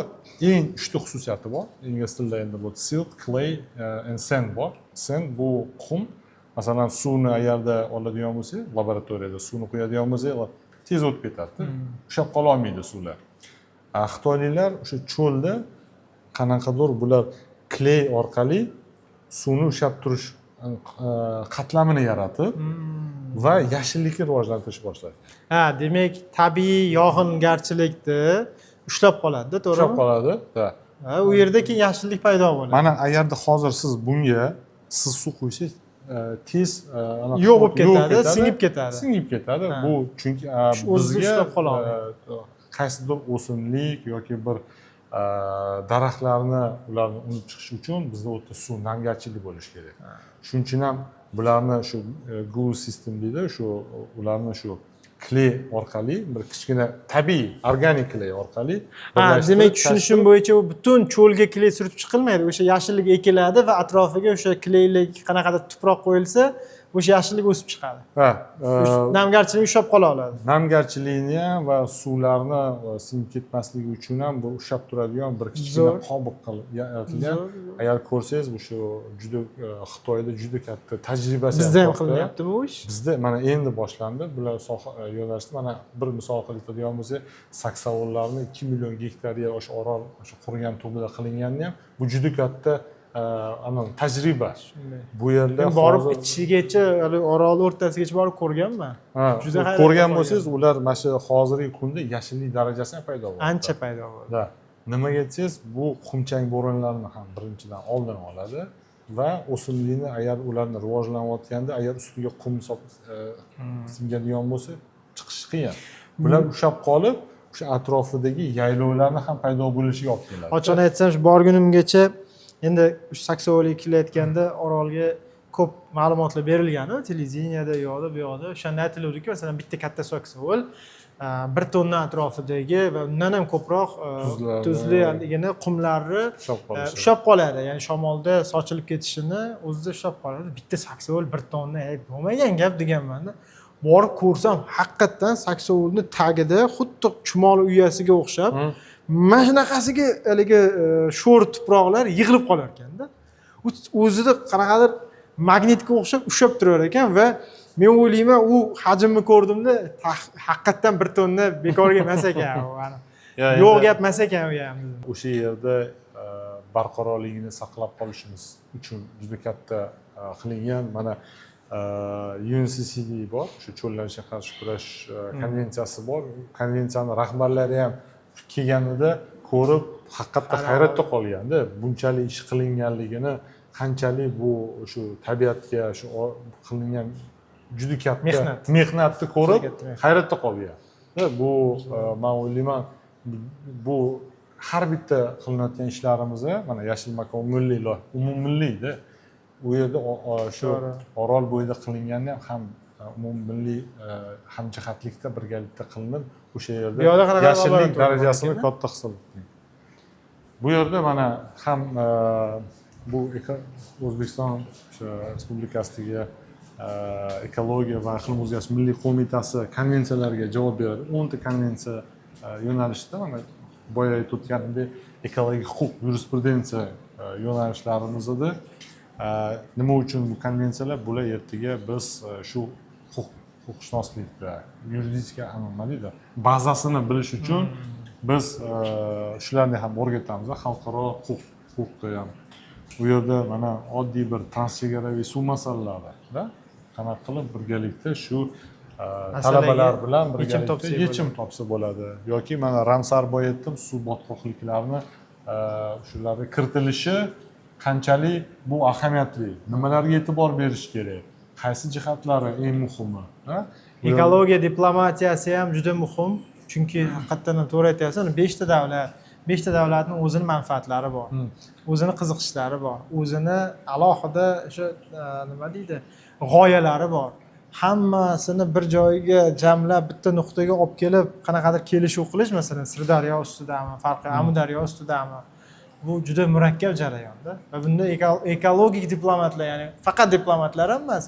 eng uchta xususiyati bor. Ingliz tilida endi bu silt, clay and sand bor. Sand bu qum. Masalan, suvni agarda oladigan bo'lsak, laboratoriyada suvni quyadigan bo'lsak, tez o'tib ketadi, ushlab qololmaydi suvlar. A xitoyliklar o'sha cho'lda qanaqadir bular клей orqali suvni ushlab turish qatlamini yaratib va yashillikni rivojlantirish boshladi. Ha, demak, tabiiy yog'ingarchilikni ushlab qoladida, Ushlab to'g'rimi? qoladi, да. Ha, u yerda keyin yashillik paydo bo'ladi. Mana agarda hozir siz bunga siz suv quysangiz, tez anaqa Yo'q bo'lib yo'q ketadi, singib ketadi. Singib ketadi. Bu chunki Shu o'zini bizga ushlab qola olmaydi. Qaysidir o'simlik yoki bir daraxtlarni ularni unib chiqishi uchun bizda u yerda suv namgarchilik bo'lishi kerak. Shuning uchun ham bularni shu glue system deydi, shu ularni shu клей orqali, bir kichkina tabiiy organik клей orqali Ha, birlashtirib, demak, tushunishim bo'yicha, u butun cho'lga клей surtib chiqilmaydi. O'sha yashillik ekiladi va atrofiga o'sha клей lik qanaqadir tuproq qo'yilsa, o'sha yashillik o'sib chiqadi. Ha, Namgarchilikni ushlab qola oladi. Namgarchilikni ham va suvlarni singib ketmasligi uchun ham bu ushlab turadigan bir kichkina qobiq qilib yaratilgan. Agar ko'rsangiz, bu shu juda Xitoyda juda katta tajribasi Bizda ham katta. qilinyaptimi u ish? Bizda mana endi boshlandi bular soha yo'nalishda. Mana bir misol qilib aytadigan bo'lsak, saksovullarni 2 million gektar yer o'sha Orol o'sha qurigan tubida qilingani ham bu juda katta anavi tajriba Shunday. Bu yerda Men borib hozir- ichigacha, hali orol o'rtasigacha borib ko'rganman. Ha, Juda hayratga ko'rgan qolganman. bo'lsangiz, ular mana shu hozirgi kunda yashillik darajasi ham paydo bo'ldi. Ancha paydo bo'ldi. Да. Nimaga desangiz, bu qumchang bo'ronlarni ham birinchidan oldini oladi va o'simlikni, agar ularni rivojlanayotganda agar ustiga qum singadigan bo'lsa, chiqishi qiyin. Bular ushlab qolib, o'sha atrofidagi yaylovlarni ham paydo bo'lishiga olib keladi. Ochig'ini aytsam, shu borgunimgacha, endi shu saksovul ekilayotganda Orolga ko'p ma'lumotlar berilganu televideniyada, u yoqda, bu yoqda. O'shanda aytiluvdiki, masalan, bitta katta saksovul 1 tonna atrofidagi va undan ham ko'proq tuzlarni, tuzliligini, qumlarni ushlab qolishi. Ushlab qoladi, ya'ni shamolda sochilib ketishini o'zida ushlab qoladi. Bitta saksovul 1 tonna, ey, bo'lmagan gap deganmanda. Borib ko'rsam, haqiqatdan saksovulni tagida xuddi chumoli uyasiga o'xshab mana shunaqasiga haligi sho'r tuproqlar yig'ilib qolar ekanda. U o'zida qanaqadir magnitga o'xshab ushlab turar ekan va men o'ylayman, u hajmni ko'rdimda, haqiqatdan 1 tonna bekorga emas ekan u, ani. Ya, Yo'q endi gap emas ekan u ham. O'sha yerda barqarorligini saqlab qolishimiz uchun juda katta qilingan mana UNCCD bor, o'sha cho'llanishga qarshi kurash konvensiyasi bor. Konvensiyani rahbarlari ham kelganida ko'rib, haqiqatda hayratda qolganda bunchalik ish qilinganligini, qanchalik bu shu tabiatga shu qilingan juda katta Mehnat. Mehnatni ko'rib Juda katta mehnat. Hayratda qolgan. Bu man o'ylayman, bu har bitta qilinayotgan ishlarimizni, mana Yashil makon milliy umummilliyda, u yerda shu Orol bo'yida qilingani ham umummilliy hamjihatlikda, birgalikda qilinib, o'sha yerda Bu yoqda qanaqa yashillik laboratoriya bor darajasini ekan-a? katta hisob. Bu yerda mana ham bu O'zbekiston o'sha Respublikasidagi Ekologiya va iqlim o'zgarishi milliy qo'mitasi konvensiyalarga javob beradi. 10 ta konvensiya yo'nalishida, mana boya aytib o'tganimdek, ekologik huquq, yurisprudensiya yo'nalishlarimizda. Nima uchun bu konvensiyalar? Bular ertaga biz shu huquqshunoslikda yuridik, nima deydi, bazasini bilish uchun biz shularni ham o'rgatamiz, xalqaro huquqni ham. U yerda mana oddiy bir transchegaraviy suv masalalarida qanaqa qilib birgalikda shu Masalaga talabalar bilan yechim birgalikda topsak yechim topsa bo'ladi yoki mana Ramsar, boya aytdim, suv botqoqliklarni shularga kiritilishi qanchalik bu ahamiyatli, nimalarga e'tibor berish kerak, qaysi jihatlari eng muhimi, ha? Ekologiya diplomatiyasi ham juda muhim, chunki haqiqatdan ham to'g'ri aytyapsiz, beshta davlat, beshta davlatni o'zini manfaatlari bor, o'zini qiziqishlari bor, o'zini alohida o'sha nima deydi, g'oyalari bor. Hammasini bir joyga jamlab, bitta nuqtaga olib kelib, qanaqadir kelishuv qilish, masalan, Sirdaryo ustidami farqi, Amudaryo ustidami, bu juda murakkab jarayonda va bunda ekologik diplomatlar, ya'ni faqat diplomatlar ham emas,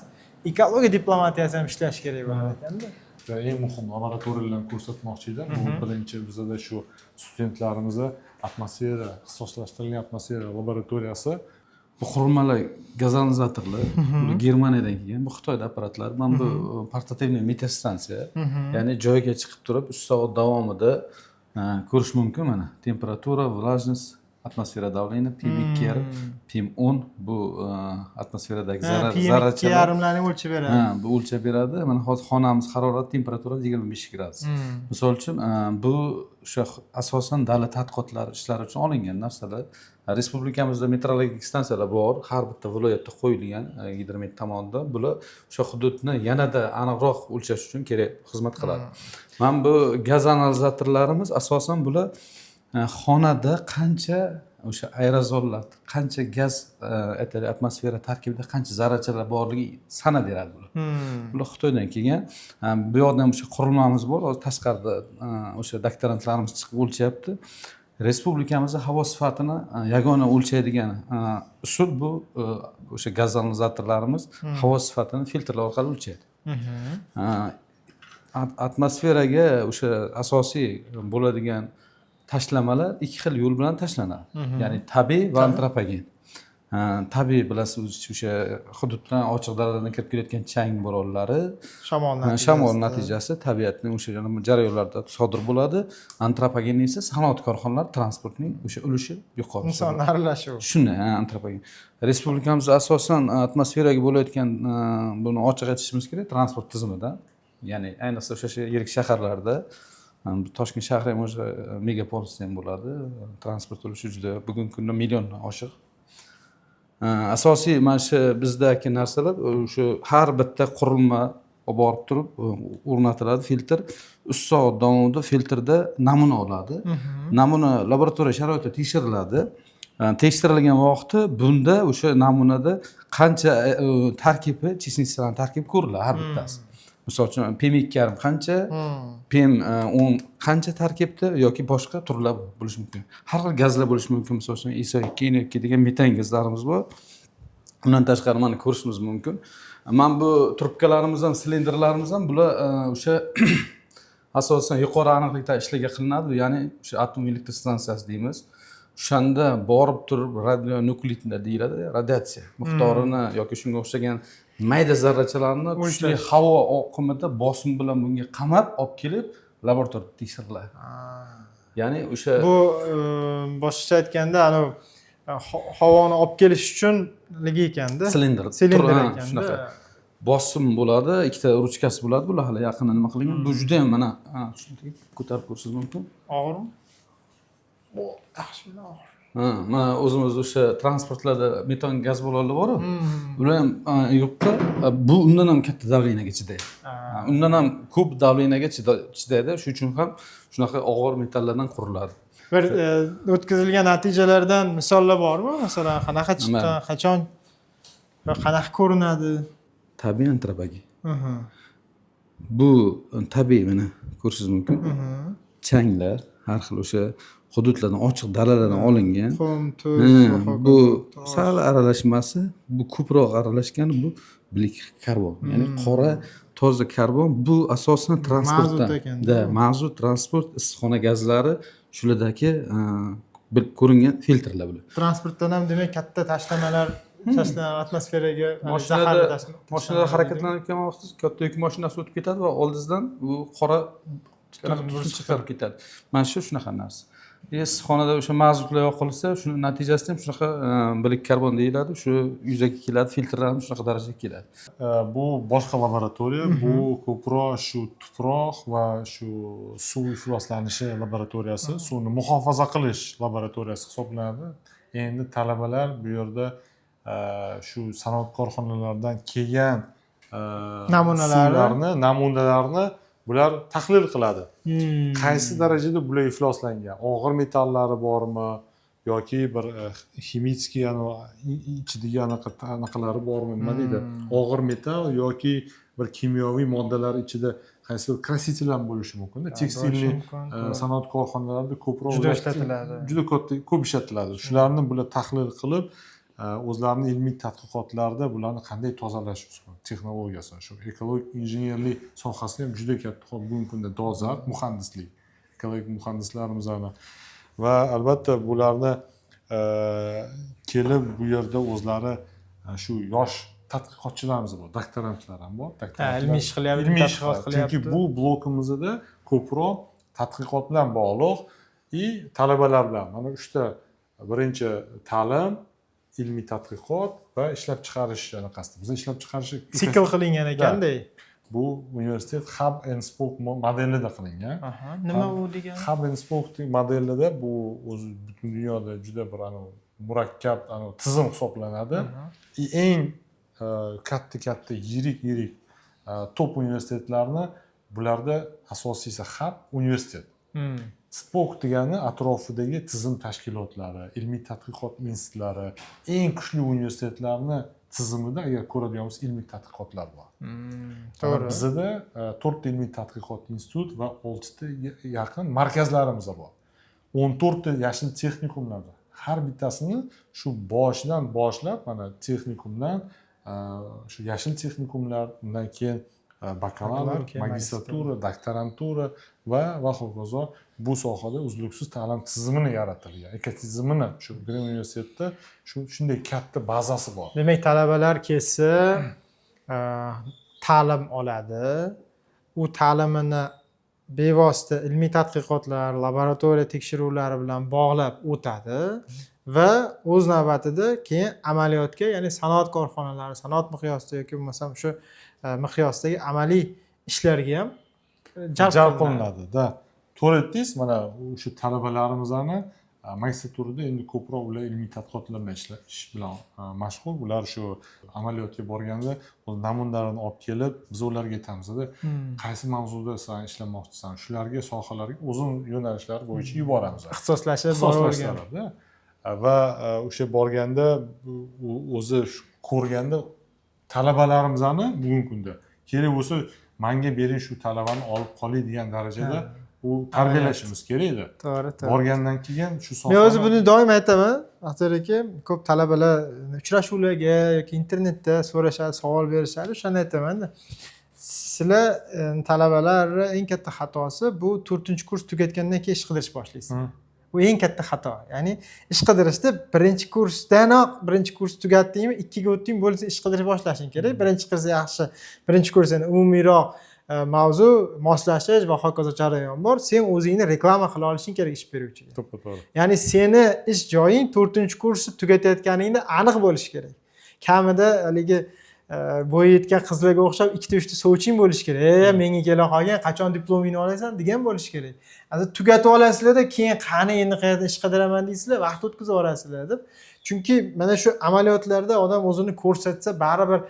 ekologiya diplomatiyasi ham ishlashi kerak bo'lar ekanda. Va eng muhim laboratoriyalarni ko'rsatmoqchi edim. Bu birinchi bizada shu studentlarimizni atmosfera, ixtisoslashtirilgan atmosfera laboratoriyasi. Bu qurilmalar gazanizatorlar. Bular Germaniyadan kelgan, bu Xitoyda apparatlar. Mana bu портативный meteostansiya, ya'ni joyiga chiqib turib 3 soat davomida ko'rish mumkin, mana temperatura, влажность, atmosfera давление, PM 2,5, PM 10, bu atmosferadagi zarar PM 2 zarrachalar. yarimlarni o'lchab beradi. Ha, bu o'lchab beradi. Mana hozir xonamiz harorati, temperatura 25 gradus. Misol uchun, bu o'sha asosan dala tadqiqotlari ishlari uchun olingan narsalar. Respublikamizda meteorologik stansiyalar bor, har bitta viloyatda qo'yilgan gidromet tomonidan. Bular o'sha hududni yanada aniqroq o'lchash uchun kerak, xizmat qiladi. Mana bu gaz analizatorlarimiz, asosan bular xonada qancha o'sha aerozollar, qancha gaz, aytaylik, atmosfera tarkibida qancha zarrachalar borligi sanab beradi bular. Bular Xitoydan kelgan. Bu yoqda ham o'sha qurilmamiz bor hozir, tashqarida o'sha doktorantlarimiz chiqib o'lchayapti. Respublikamizda havo sifatini yagona o'lchaydigan usul bu o'sha gaz analizatorlarimiz havo sifatini filtrlar orqali o'lchaydi. Atmosferaga o'sha asosiy bo'ladigan tashlamalar ikki xil yo'l bilan tashlanadi, ya'ni tabiiy va antropogen. Tabiiy, bilasiz, o'sha hududdan, ochiq daladan kirib kelayotgan chang bo'ronlari, shamol shamol natijasida. Natijasi tabiatning o'sha jarayonlarida sodir bo'ladi. Antropogen esa sanoat korxonalari, transportning o'sha ulushi yuqori. Insonni aralashuvi. Shunday, ha, antropogen. Respublikamizda asosan atmosferaga bo'layotgan, buni ochiq aytishimiz kerak, transport tizimidan, ya'ni ayniqsa o'sha shu yirik shaharlarda. Toshkent shahri ham уже megapolis ham bo'ladi. Transport ulushi juda bugungi kunda milliondan oshiq. Asosiy mana shu bizdagi narsalar, o'sha har bitta qurilma olib borib turib o'rnatiladi filtr. 3 soat davomida filtrda namuna oladi. Namuna laboratoriya sharoitida tekshiriladi. Tekshirilgan vaqti bunda o'sha namunada qancha tarkibi, частица larni tarkibi ko'riladi har bittasi. Misol uchun, PM 2,5 qancha, PM 10 qancha tarkibda yoki boshqa turlar bo'lishi mumkin. Har xil gazlar bo'lishi mumkin. Misol uchun, SO2, NO2 degan metan gazlarimiz bor. Undan tashqari, mana, ko'rishimiz mumkin. Mana bu trubkalarimiz ham, silindrlarimiz ham, bular o'sha asosan yuqori aniqlikda ishlarga qilinadi. Ya'ni o'sha atom elektr stansiyasi deymiz. O'shanda borib turib radionuklidlar deyiladi, radiatsiya miqdorini yoki shunga o'xshagan mayda zarrachalarni kuchli O'lchash. havo oqimida bosim bilan bunga qamab olib kelib, laboratoriyada tekshiriladi. Ya'ni o'sha Bu boshqacha aytganda, anavi havoni olib kelish uchunligi ekanda. Silindr. Silindr ekanda. Shunaqa. Bosim bo'ladi, ikkita ruchkasi bo'ladi. Bular hali yaqinda nima qilingan. Bu juda ham, mana, shuni ko'tarib ko'rishingiz mumkin. Og'irmi bu? Yaxshi, og'ir. Ha, mana o'zimiz o'sha transportlarda metan gaz ballonlar boru, ular ham yo'qqa, bu undan ham katta давление ga chidaydi. Ha, undan ham ko'p давление ga chidaydi. Shuning uchun ham shunaqa og'ir metallardan quriladi. Bir o'tkazilgan natijalardan misollar bormi? Masalan, qanaqa chiqqan, Nima? qachon va qanaqa ko'rinadi? Tabiiy antropogen. Bu tabiiy, mana, ko'rishingiz mumkin, changlar har xil o'sha hududlardan, ochiq dalalardan olingan. Qum, tuz Ha, va hokazo. bu sal aralashmasi, bu ko'proq aralashgani, bu блек karbon, ya'ni qora toza karbon. Bu asosan transportdan. Mazut ekanda. Да, mazut, transport, issiqxona gazlari, shulardagi ko'ringan filtrlar bular. Transportdan ham, demak, katta tashlamalar tashlanadi atmosferaga, hani Mashinada zaharli mashinada tashlamalar. Harakatlanayotgan vaqtingiz katta yuk mashinasi o'tib ketadi va oldingizdan u qora Tutun tutun chiqarib ketadi. Mana shu shunaqa narsa. Issiqxonada o'sha mazutlar yoqilsa, shuni natijasida ham shunaqa блек karbon deyiladi, shu yuzaga keladi, filtrlar ham shunaqa darajaga keladi. Bu boshqa laboratoriya. Bu ko'proq shu tuproq va shu suv ifloslanishi laboratoriyasi, suvni muhofaza qilish laboratoriyasi hisoblanadi. Endi talabalar bu yerda shu sanoat korxonalaridan kelgan Namunalarni. Suvlarni, namunalarni bular tahlil qiladi, qaysi darajada bular ifloslangan, og'ir metallari bormi yoki bir химический ichidagi anaqa anaqalari bormi, nima deydi, og'ir metall yoki bir kimyoviy moddalar ichida, qaysidir краситель ham bo'lishi mumkinda. Текстильный Bo'lishi mumkin, to'g'ri. Sanoat korxonalarida ko'proq Juda ular ishlatiladi. Juda katta, ko'p ishlatiladi. Shularni bular tahlil qilib, o'zlarini ilmiy tadqiqotlarida bularni qanday tozalash texnologiyasi, shu ekologik injenerlik sohasida ham juda katta bugungi kunda dolzarb muhandislik, ekologik muhandislarimizni va albatta bularni kelib bu yerda o'zlari shu yosh tadqiqotchilarimiz bor, doktorantlar ham bor. Ha, ilmiy ish qilyapti, Ilmiy ish tadqiqot qiladi. Chunki qilyapti. bu blokimizda ko'proq tadqiqot bilan bog'liq и talabalar bilan, mana, uchta: birinchi ta'lim, ilmiy tadqiqot va ishlab chiqarish anaqasida. Biz ishlab chiqarish Sikl qilingan ekanda. Bu universitet hub and spoke modelida qilingan. Aha, nima u degani? Hub and spoke modelida, bu o'zi butun dunyoda juda bir anavi murakkab anavi tizim hisoblanadi. И eng katta katta, yirik yirik top universitetlarni, bularda asosiysi hub universitet, spoke degani atrofidagi tizim tashkilotlari, ilmiy tadqiqot institutlari. Eng kuchli universitetlarni tizimida, agar ko'radigan bo'lsak, ilmiy tadqiqotlar bor. To'g'ri. Bizada to'rtta ilmiy tadqiqot institut va oltita yaqin markazlarimiz bor, 14 ta yashil texnikumlar bor. Har bittasini shu boshidan boshlab, mana, texnikumdan shu yashil texnikumlar, undan keyin bakalavr, Bakalavr, keyin magistratura, doktorantura va hokazo. Bu sohada uzluksiz ta'lim tizimini yaratilgan, ekotizimini shu Green universitetda shu shunday katta bazasi bor. Demak, talabalar kelsa, ta'lim oladi. U ta'limini bevosita ilmiy tadqiqotlar, laboratoriya tekshiruvlari bilan bog'lab o'tadi va o'z navbatida keyin amaliyotga, ya'ni sanoat korxonalari, sanoat miqyosida yoki bo'lmasam shu miqyosdagi amaliy ishlarga ham jalb jalb qilinadi. Qilinadi, да. To'g'ri aytdingiz, mana o'sha talabalarimizni magistraturada endi ko'proq ular ilmiy tadqiqotlar bilan ish bilan mashg'ul. Ular shu amaliyotga borganda o'z namunalarini olib kelib, biz ularga aytamizda, qaysi mavzuda san ishlamoqchisan, shularga, sohalarga, o'zini yo'nalishlari bo'yicha yuboramiz. Ixtisoslashib boravergan. Ixtisoslashtiradi va o'sha borganda u o'zi shu ko'rganda talabalarimizni bugungi kunda kerak bo'lsa, manga bering, shu talabani olib qolay degan darajada u tarbiyalashimiz kerak edi. To'g'ri. Borgandan keyin shu Men o'zi sohani buni doim aytaman, Baxtiyor aka, ko'p talabalar uchrashuvlarga yoki internetda so'rashadi, savol berishadi, o'shanda aytamanda, sizlar talabalarni eng katta xatosi bu 4-kurs tugatgandan keyin ish qidirish boshlaysiz. Bu eng katta xato. Ya'ni ish qidirishda birinchi kursdanoq, birinchi kurs tugatdingmi, ikkiga o'tding, bo'lsa ish qidirish boshlashing kerak. Birinchi kurs yaxshi, birinchi kurs endi umumiyroq mavzu, moslashish va hokazo jarayon bor. Sen o'zingni reklama qila olishing kerak ish beruvchiga. To'ppa to'g'ri. Ya'ni seni ish joying 4-kursni tugatayotganingda aniq bo'lishi kerak. Kamida haligi bo'yi yetgan qizlarga o'xshab ikkita, uchta sovching bo'lishi kerak. E, menga kela qolgan, qachon diplomingni olasan degan bo'lishi kerak. Hozir tugatib olasizlarda, keyin qani endi qayerda ish qidiraman deysizlar, vaqt o'tkazib yuborasizlar deb. Chunki mana shu amaliyotlarda odam o'zini ko'rsatsa, baribir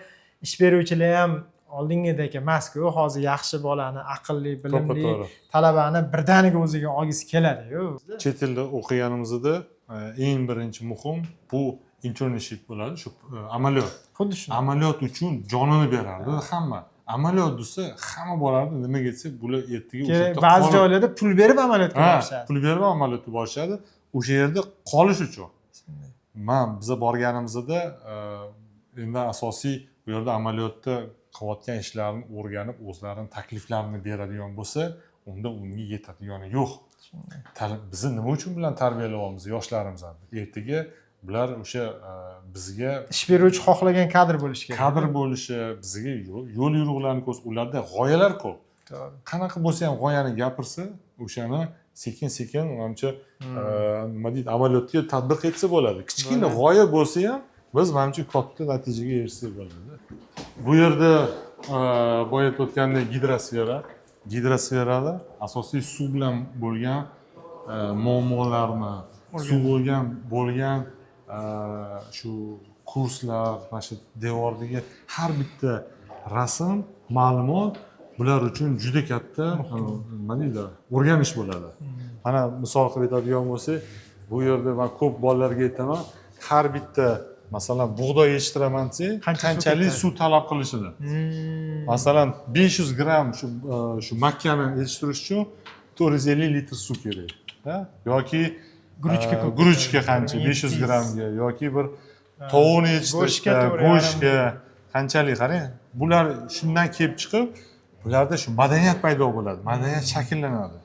ish beruvchilar ham oldingidek emasku, hozir yaxshi bolani, aqlli, bilimli to'g'ri. talabani birdaniga o'ziga olgisi keladi-yu. Chet elda o'qiganimizda eng birinchi muhim bu internship bo'ladi, shu amaliyot. Xuddi shunday. Amaliyot uchun jonini berardi hamma. Amaliyot desa, hamma borardi. Nimaga desak, bular ertaga o'sha Kerak, yerda ba'zi joylarda pul berib amaliyotga borishadi. Pul berib amaliyotga borishadi o'sha yerda qolish uchun. Man biza borganimizda endi asosiy bu yerda amaliyotda qilayotgan ishlarini o'rganib, o'zlarini takliflarini beradigan bo'lsa, unda unga yetadigani yo'q. Bizni nima uchun bilan tarbiyalayapmiz yoshlarimizni? Ertaga bular o'sha bizga Ish beruvchi xohlagan kadr bo'lishi kerak. Kadr bo'lishi, bizga yo'l yo'riqlarni ko'rs, ularda g'oyalar ko'p. Qanaqa bo'lsa ham g'oyani gapirsa, o'shani sekin sekin manimcha nima deydi, amaliyotga tatbiq etsa bo'ladi. Kichkina g'oya bo'lsa ham, biz manimcha katta natijaga erishsak bo'ladi. Bu yerda boya aytib o'tgandek, gidrosfera. Gidrosferada asosiy suv bilan bo'lgan muammolarni, suv bo'lgan shu kurslar, mana shu devordagi har bitta rasm, ma'lumot bular uchun juda katta nima deydi, o'rganish bo'ladi. Mana misol qilib aytadigan bo'lsak, bu yerda man ko'p bolalarga aytaman, har bitta, masalan, bug'doy yetishtiraman desak, Qancha suv qanchalik ketadi? Suv talab qilishini. Masalan, 500 gramm shu makkani yetishtirish uchun 450 litr suv kerak, ha? Yoki Guruchga ko'p guruchga ketadi. qancha, 500 700. grammga yoki bir tovuqni yetishtirishda Go'shtga 4,5. Go'shtga qanchalik. Qarang, bular shundan kelib chiqib, bularda shu madaniyat paydo bo'ladi, madaniyat shakllanadi.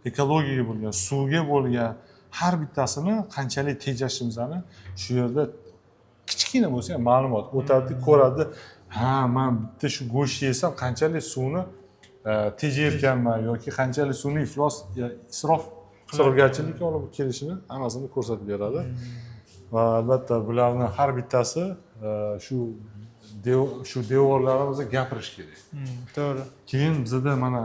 Ekologiyaga bo'lgan, suvga bo'lgan har bittasini qanchalik tejashimizni shu yerda kichkina bo'lsa ham ma'lumot o'tadi, ko'radi. Ha, man bitta shu go'sht yesam, qanchalik suvni tejayotganman yoki qanchalik suvni iflos isrof, isrofgarchilikka olib kelishini hammasini ko'rsatib beradi. Va albatta bularni har bittasi shu devorlarimizda gapirish kerak. To'g'ri. Keyin bizada mana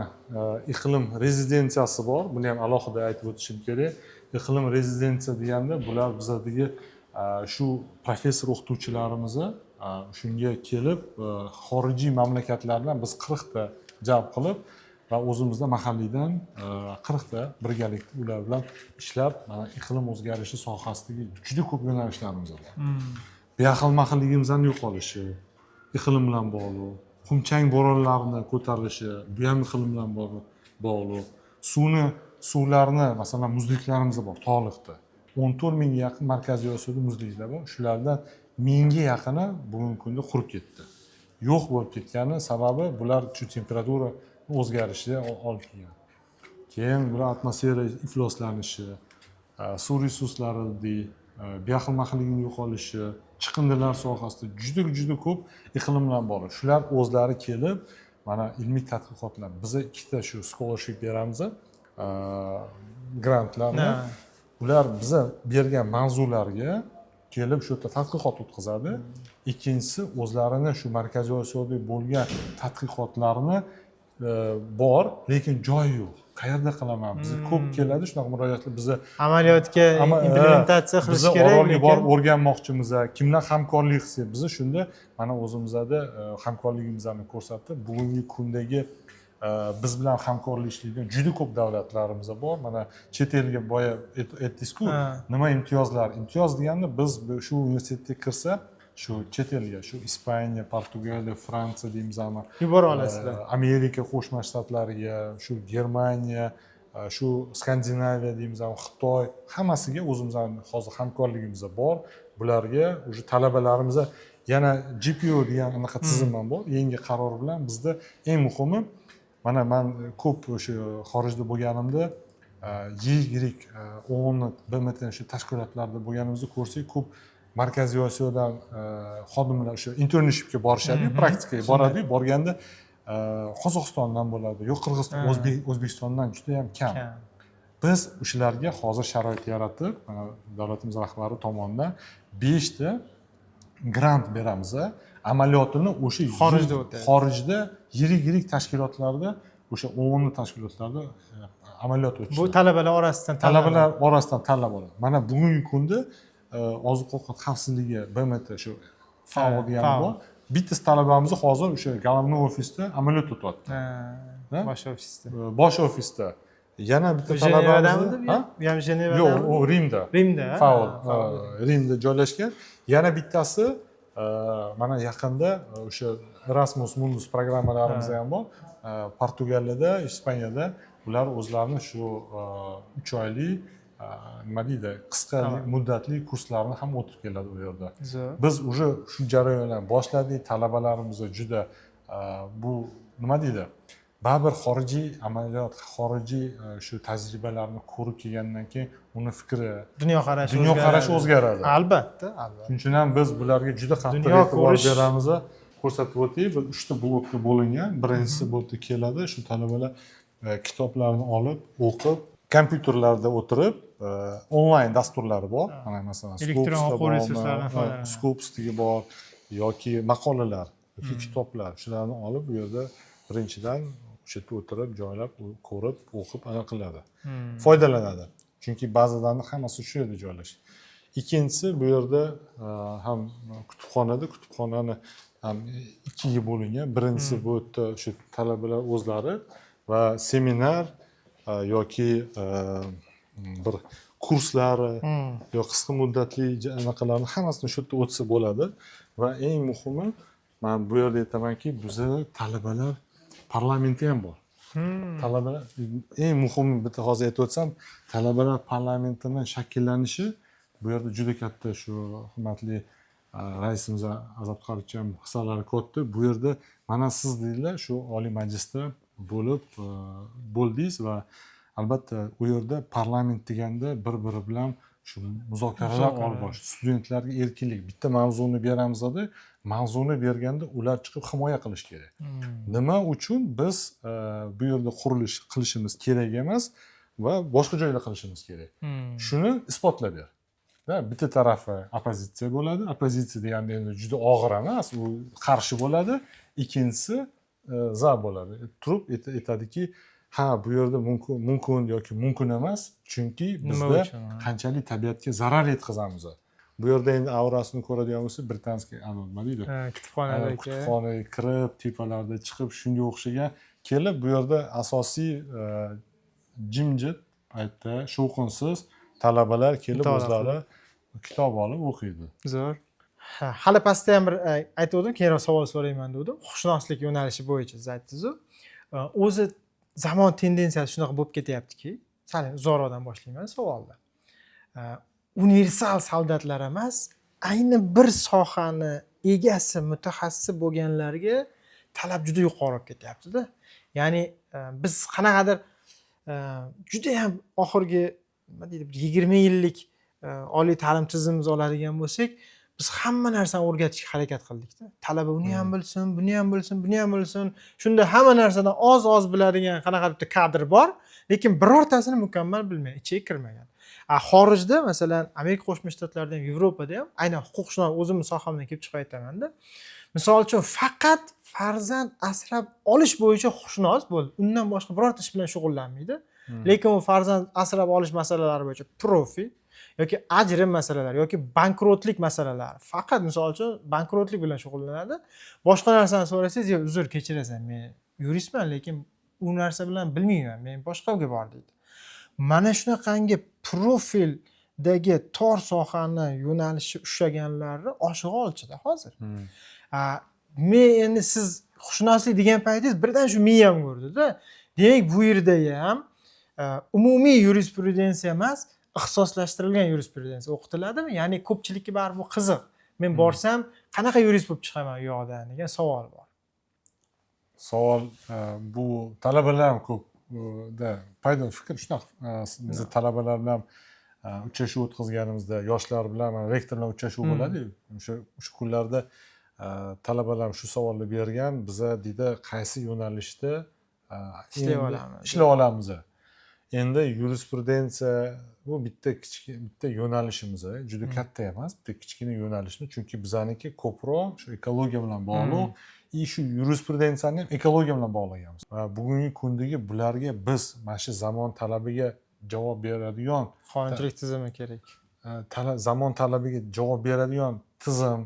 iqlim rezidensiyasi bor. Buni ham alohida aytib o'tishim kerak. Iqlim rezidensiya deganda, bular bizadagi shu professor o'qituvchilarimizni shunga kelib, xorijiy mamlakatlardan biz 40 ta jalb qilib va o'zimizda mahalliydan 40 ta birgalikda ular bilan ishlab, mana iqlim o'zgarishi sohasidagi juda ko'p yo'nalishlarimiz bor. Bexilma-xilligimizni yo'qolishi iqlim bilan bog'liq, qum-chang bo'ronlarini ko'tarilishi, bu ham iqlim bilan bog'liq. Suvlarni, masalan, muzliklarimiz bor tog'liqda, 14 mingga yaqin Markaziy Osiyoda muzliklar bor. Shulardan 1000 ga yaqini bugungi kunda qurib ketdi, yo'q bo'lib ketgani sababi bular shu temperatura o'zgarishiga olib kelgan. Keyin bular atmosfera ifloslanishi, suv resurslari, bexilma-xilligini yo'qolishi, chiqindilar sohasida juda juda ko'p iqlim bilan bog'liq. Shular o'zlari kelib, mana ilmiy tadqiqotlar, biza ikkita shu scholarship beramiz, grantlarni. Ular biza bergan mavzularga kelib shu yerda tadqiqot o'tkazadi. Ikkinchisi, o'zlarini shu Markaziy Osiyoda bo'lgan tadqiqotlarni bor, lekin joyi yo'q. Qayerda qilaman? Bizga ko'p keladi shunaqa murojaatlar, biza Amaliyotga implementatsiya qilish biza kerak, Orolga lekin borib o'rganmoqchimiz, kimlar hamkorlik qilsak, biza shunda mana o'zimizda hamkorligimizni ko'rsatib, bugungi kundagi biz bilan hamkorlik ishlaydigan juda ko'p davlatlarimiz bor. Mana chet elga boya aytdingizku, nima imtiyozlar? Imtiyoz deganda biz shu universitetga kirsa, shu chet elga, shu Ispaniya, Portugaliya, Fransiya deymizmi, yubora olasizlar. Amerika Qo'shma Shtatlariga, shu Germaniya, shu Skandinaviya deymizmi, Xitoy, hammasiga o'zimizni hozir hamkorligimiz bor. Bularga уже talabalarimiz, yana GPO degan anaqa tizim ham bor. Yangi qaror bilan bizda eng muhimi, mana man ko'p o'sha xorijda bo'lganimda, yirik OON, BMT, shu tashkilotlarda bo'lganimizda ko'rsak, ko'p Markaziy Osiyodan xodimlar o'sha internshipga borishadiyu, praktikaga boradiyu, borganda Qozog'istondan bo'ladi yo Qirg'iziston, O'zbekistondan juda yam kam. Kam. Biz o'shalarga hozir sharoit yaratib, mana davlatimiz rahbari tomonidan 5 ta grant beramiz, amaliyotini o'sha Xorijda o'tadi. Xorijda yirik yirik tashkilotlarda, o'sha OON tashkilotlarda amaliyot o'tishi. Bu talabalar orasidan Talabalar orasidan tanlab oladi. Mana bugungi kunda oziq ovqat xavfsizligi BMT, shu FAO degani FAO. bor, bittasi talabamiz hozir o'sha головной ofisda amaliyot o'tyapti. Ha, bosh ofisda. Bosh ofisda. Yana bitta Jenevadamidi talabamiz. bu ham? Bu ham Jenevadami? Yo'q, u Rimda. Rimda. FAO. FAO. Rimda joylashgan. Yana bittasi mana yaqinda o'sha Erasmus Mundus programmalarimiz ham bor. Portugaliyada, Ispaniyada ular o'zlarini shu 3 oylik, nima deydi, qisqa muddatli kurslarni ham o'tib keladi u yerda. Zo'r. Biz уже shu jarayonlarni boshladik. Talabalarimiz juda bu, nima deydi, baribir xorijiy amaliyot, xorijiy shu tajribalarni ko'rib kelgandan keyin uni fikri, dunyoqarashi dunyoqarashi o'zgaradi. Albatta, albatta. Shuning uchun ham biz bularga juda qattiq Dunyo e'tibor beramiz. Ko'rsatib o'tay, bu uchta blokka bo'lingan. Birinchisi bu yerda keladi shu talabalar, kitoblarni olib o'qib, kompyuterlarda o'tirib, onlayn dasturlari bor. Mana masalan, Elektron Scopusda o'quv bormi, resurslaridan foydalanadi. Scopusdagi bor yoki maqolalar yoki kitoblar, shularni olib bu yerda birinchidan o'sha yerda o'tirib, joylab, ko'rib, o'qib, anaqa qiladi, foydalanadi, chunki bazalarni hammasi shu yerda joylashgan. Ikkinchisi, bu yerda ham kutubxonada, kutubxonani ham ikkiga bo'lingan. Birinchisi, bu yerda o'sha talabalar o'zlari va seminar yoki bir kurslari yo qisqa muddatli anaqalarni hammasini shu yerda o'tsa bo'ladi. Va eng muhimi, man bu yerda aytamanki, bizni talabalar parlamenti ham bor. Talabalar, eng muhimi, bitta hozir aytib o'tsam, talabalar parlamentini shakllanishi bu yerda juda katta shu hurmatli raisimiz Azat Abduqarirovich ham hissalari katta bu yerda. Mana siz, deydilar, shu Oliy Majlisda bo'lib bo'ldingiz va albatta u yerda parlament deganda bir biri bilan shu muzokaralar Muzokara. olib borish, studentlarga erkinlik, bitta mavzuni beramizda, mavzuni berganda ular chiqib himoya qilish kerak, nima uchun biz bu yerda qurilish qilishimiz kerak emas va boshqa joyda qilishimiz kerak, shuni isbotlab ber. Da, bitta tarafi oppozitsiya bo'ladi, oppozitsiya deganda endi juda og'ir emas, u qarshi bo'ladi, ikkinchisi za bo'ladi, turib aytadiki, ha, bu yerda mumkin yoki mumkin emas, chunki Nima bizda uchun, ha? qanchalik tabiatga zarar yetkazamiz. Bu yerda endi aurasini ko'radigan bo'lsa, британский, anavi nima deydi, Ha, kutubxonadagi. Kutubxonaga kirib, tepalarda chiqib, shunga o'xshagan kelib, bu yerda asosiy jimjit paytda shovqinsiz talabalar kelib Mutolaa. o'zlari kitob olib o'qiydi. Zo'r. Ha, hali pastda ham bir aytgandim, keyinroq savol so'rayman degandim. Huquqshunoslik yo'nalishi bo'yicha siz aytdingizu. O'zi zamon tendensiyasi shunaqa bo'lib ketyaptiki, sal uzoqroqdan boshlayman savolni. Universal soldatlar emas, ayni bir sohani egasi, mutaxassisi bo'lganlarga talab juda yuqori bo'lib ketyapti-da. Ya'ni biz qanaqadir judayam oxirgi, nima deydi, bir 20 yillik oliy ta'lim tizimimizni oladigan bo'lsak, biz hamma narsani o'rgatishga harakat qildikda. Talaba uni ham bilsin, buni ham bilsin, buni ham bilsin. Shunda hamma narsadan oz-oz biladigan qanaqadir bitta kadr bor, lekin birortasini mukammal bilmaydi, ichiga kirmagan. A xorijda, masalan, Amerika Qo'shma Shtatlarida ham, Yevropada ham, aynan huquqshunos o'zimni sohamdan kelib chiqib aytamanda, misol uchun, faqat farzand asrab olish bo'yicha huquqshunos bo'ldi. Undan boshqa birorta ish bilan shug'ullanmaydi. Lekin u farzand asrab olish masalalari bo'yicha profi yoki ajrim masalalari yoki bankrotlik masalalari, faqat misol uchun bankrotlik bilan shug'ullanadi. Boshqa narsani so'rasangiz, "Yo'q, uzr, kechirasan, men yuristman, lekin u narsa bilan bilmayman, men boshqaga bor", deydi. Mana shunaqangi profildagi tor sohani yo'nalishi ushlaganlarni oshig'i olchida hozir. Men endi siz huquqshunoslik degan paytingiz birdan shu miyamga urdida. Demak, bu yerda ham umumiy yurisprudensiya emas, ixtisoslashtirilgan yurisprudensiya o'qitiladimi? Ya'ni ko'pchilikka baribir bu qiziq, men borsam qanaqa yurist bo'lib chiqaman u yoqdan degan savol bor. Savol bu talabalar ham ko'p da paydo fikr shunaqa. Bizni talabalar bilan uchrashuv o'tkazganimizda, yoshlar bilan, mana rektor bilan uchrashuv bo'ladiyu, o'sha kunlarda talabalar shu savolni bergan: biza, deydi, qaysi yo'nalishda ishlay endi olamiz? Ishlay olamiz. Endi yurisprudensiya bu bitta kichik bitta yo'nalishimiz, juda katta emas, bitta kichkina yo'nalishni, chunki bizaniki ko'proq shu ekologiya bilan bog'liq и shu yurisprudensiyani ham ekologiya bilan bog'laganmiz. Va bugungi kundagi bularga biz mana shu zamon talabiga javob beradigan qonunchilik tizimi kerak. Zamon talabiga javob beradigan tizim,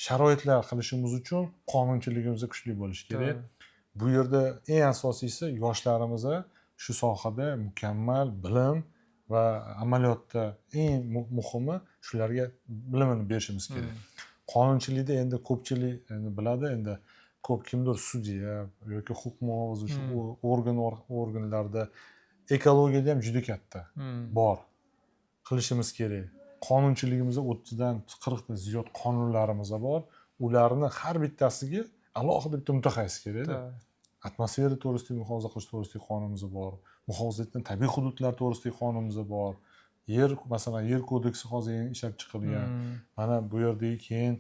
sharoitlar qilishimiz uchun qonunchiligimiz kuchli bo'lishi kerak. Bu yerda eng asosiysi yoshlarimizni shu sohada mukammal bilim va amaliyotda eng muhimi shularga bilimini berishimiz kerak. Qonunchilikda endi ko'pchilik endi biladi, endi ko'p kimdir sudya yoki huquq muhofaza shu organlarda, ekologiyada ham juda katta bor, qilishimiz kerak. Qonunchiligimizda 30dan 40dan ziyod qonunlarimiz bor, ularni har bittasiga alohida bitta mutaxassis kerakda. Atmosfera to'g'risidagi, muhofaza qilish to'g'risidagi qonunimiz bor, muhofaza etilgan tabiiy hududlar to'g'risidagi qonunimiz bor, yer, masalan, yer kodeksi hozir yangi ishlab chiqilgan. Mana bu yerdagi keyin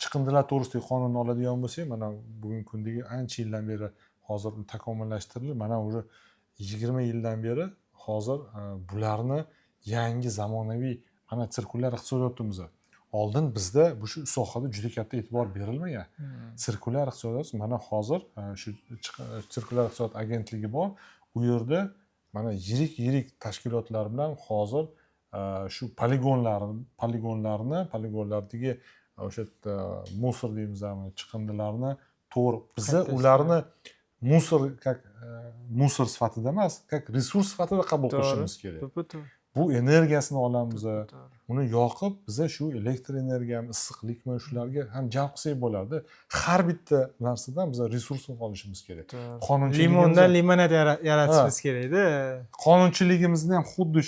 chiqindilar to'g'risidagi qonunni oladigan bo'lsak, mana bugungi kundagi ancha yildan beri hozir takomillashtirilib, mana уже 20 yildan beri hozir bularni yangi zamonaviy, mana sirkulyar iqtisodiyotimiz, oldin bizda bu shu sohada juda katta e'tibor berilmagan. Sirkulyar iqtisodiyot, mana hozir shu sirkulyar iqtisodiyot agentligi bor, u yerda mana yirik yirik tashkilotlar bilan hozir shu poligonlarni, poligonlardagi o'sha мусор deymizmi, chiqindilarni to'g'ri biza Qayta ularni мусор как мусор sifatida emas, как resurs sifatida qabul qilishimiz kerak. To'ppa-to'g'ri. Bu energiyasini olamiz, uni yoqib biza shu elektr energiyami, issiqlikmi, shularga ham jalb qilsak bo'ladi. Har bitta narsadan biza resurs olishimiz kerak. Qonunchiligimiz Limondan limonad yaratishimiz kerakda. Qonunchiligimizni ham xuddi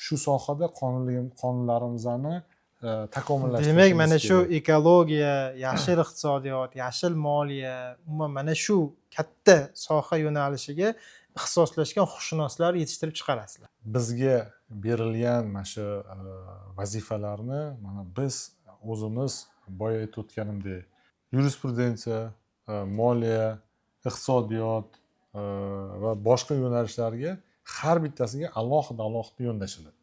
shu sohada qonunlarimizni takomillashtirishimiz Demak, mana shu kerak. ekologiya, yashil iqtisodiyot, yashil moliya, umuman mana shu katta soha yo'nalishiga ixtisoslashgan huquqshunoslar yetishtirib chiqarasizlar. Bizga berilgan mana shu vazifalarni mana biz o'zimiz boya aytib o'tganimdek yurisprudensiya, moliya, iqtisodiyot va boshqa yo'nalishlarga har bittasiga alohida alohida yondashiladi.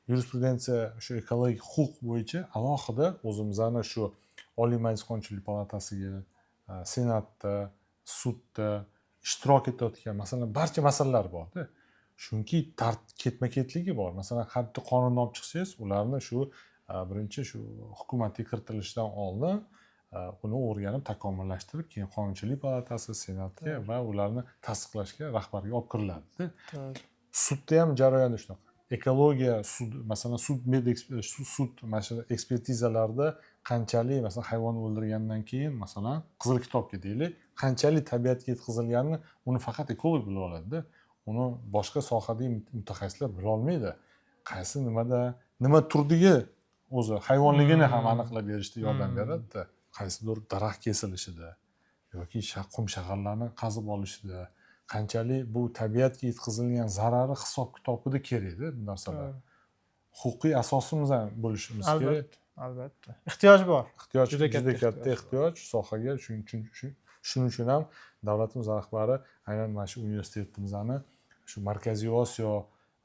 Yurisprudensiya shu ekologik huquq bo'yicha alohida o'zimizni shu Oliy Majlis Qonunchilik palatasiga, senatda, sudda ishtirok etayotgan, masalan, barcha masalalar borda, chunki ketma ketligi bor. Masalan, har bitta qonunni olib chiqsangiz, ularni shu birinchi shu hukumatga kiritilishidan oldin uni o'rganib, takomillashtirib, keyin Qonunchilik palatasi, senatga va ularni tasdiqlashga rahbarga olib kiriladida. Sudda ham jarayoni shunaqa. Ekologiya sud, masalan, sud med sud mana shu ekspertizalarda qanchalik, masalan, hayvon o'ldirgandan keyin, masalan, qizil kitobga deylik, qanchalik tabiatga yetkazilganini uni faqat ekolog bila oladida, uni boshqa sohadagi mutaxassislar bilolmaydi. Qaysi nimada nima turdagi, o'zi hayvonligini ham aniqlab berishda yordam beradida. Qaysidir daraxt kesilishida yoki qum shag'allarni qazib olishida qanchalik bu tabiatga yetkazilgan zarari hisob kitobida kerakda bu narsalar. Huquqiy asosimiz ham bo'lishimiz kerak. Albatta, ehtiyoj bor. Ehtiyoj Juda juda katta katta ehtiyoj. Ehtiyoj sohaga. Shuning uchun ham davlatimiz rahbari aynan mana shu universitetimizni, shu Markaziy Osiyo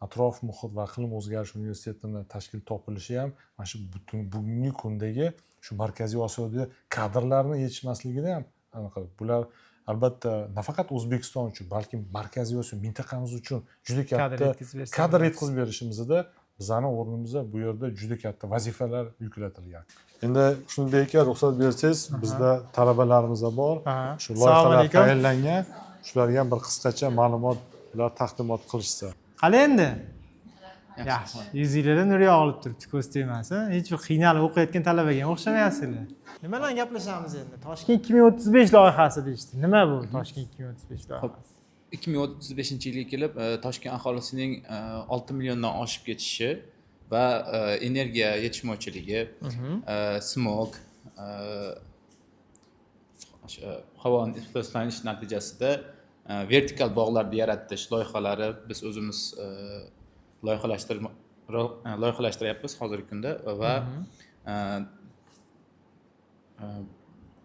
atrof muhit va iqlim o'zgarishi universitetini tashkil topilishi ham mana shu butun bugungi kundagi shu Markaziy Osiyoda kadrlarni yetishmasligida ham anaqa bular. Albatta, nafaqat O'zbekiston uchun, balkim Markaziy Osiyo mintaqamiz uchun juda Kadr katta yetkazib bersa kadr yetkazib berishimizda bizani o'rnimizda bu yerda juda katta vazifalar yuklatilgan. Endi, Xushnudbek aka, ruxsat bersangiz, bizda talabalarimiz bor, shu Assalomu loyihalar alaykum. tayinlangan, shularga ham bir qisqacha ma'lumotlar taqdimot qilishsa. Qalay endi? Yaxshi. Yuzinglarda nur yog'ilib turibdi, ko'z tegmasin. Hech bir qiynalib o'qiyotgan talabaga ham o'xshamayapsizlar. Nima bilan gaplashamiz endi? Toshkent 2035 loyihasi deyishdi. Nima bu Toshkent 2035 loyihasi? 2035 yilga kelib Toshkent aholisining 6 milliondan oshib ketishi va energiya yetishmovchiligi, smog, o'sha havoni ifloslanish natijasida vertikal bog'larni yaratish loyihalari biz o'zimiz loyihalashtiryapmiz hozirgi kunda va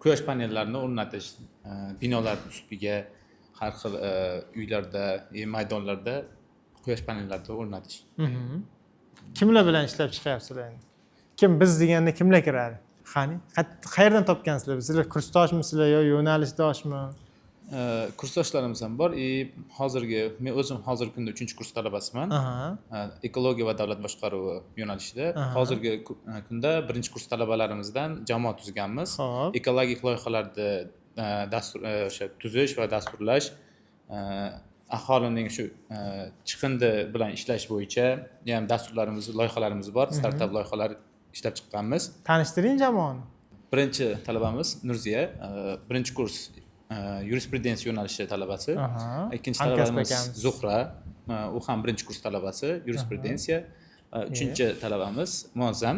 quyosh panellarini o'rnatish, binolar ustiga, har xil uylarda, maydonlarda quyosh panellarini o'rnatish. Kimlar bilan ishlab chiqyapsizlar endi? Kim biz deganda kimlar kiradi? Qani, qayerdan topgansizlar? Sizlar kursdoshmisizlar yo yo'nalishdoshmi? Kursdoshlarimiz ham bor и hozirgi men o'zim hozirgi kunda uchinchi kurs talabasiman, ekologiya va davlat boshqaruvi yo'nalishida. Hozirgi kunda birinchi kurs talabalarimizdan jamoa tuzganmiz. Ekologik loyihalarni dastur, o'sha tuzish va dasturlash, aholining shu chiqindi bilan ishlash bo'yicha ham dasturlarimiz, loyihalarimiz bor, startap loyihalar ishlab chiqqanmiz. Tanishtiring jamoani. Birinchi talabamiz Nurziya, birinchi kurs, yurisprudensiya yo'nalishi talabasi. Ikkinchi Hamkasb talabamiz akamiz. Zuhra, u ham birinchi kurs talabasi, yurisprudensiya. Uchinchi talabamiz Muazzam,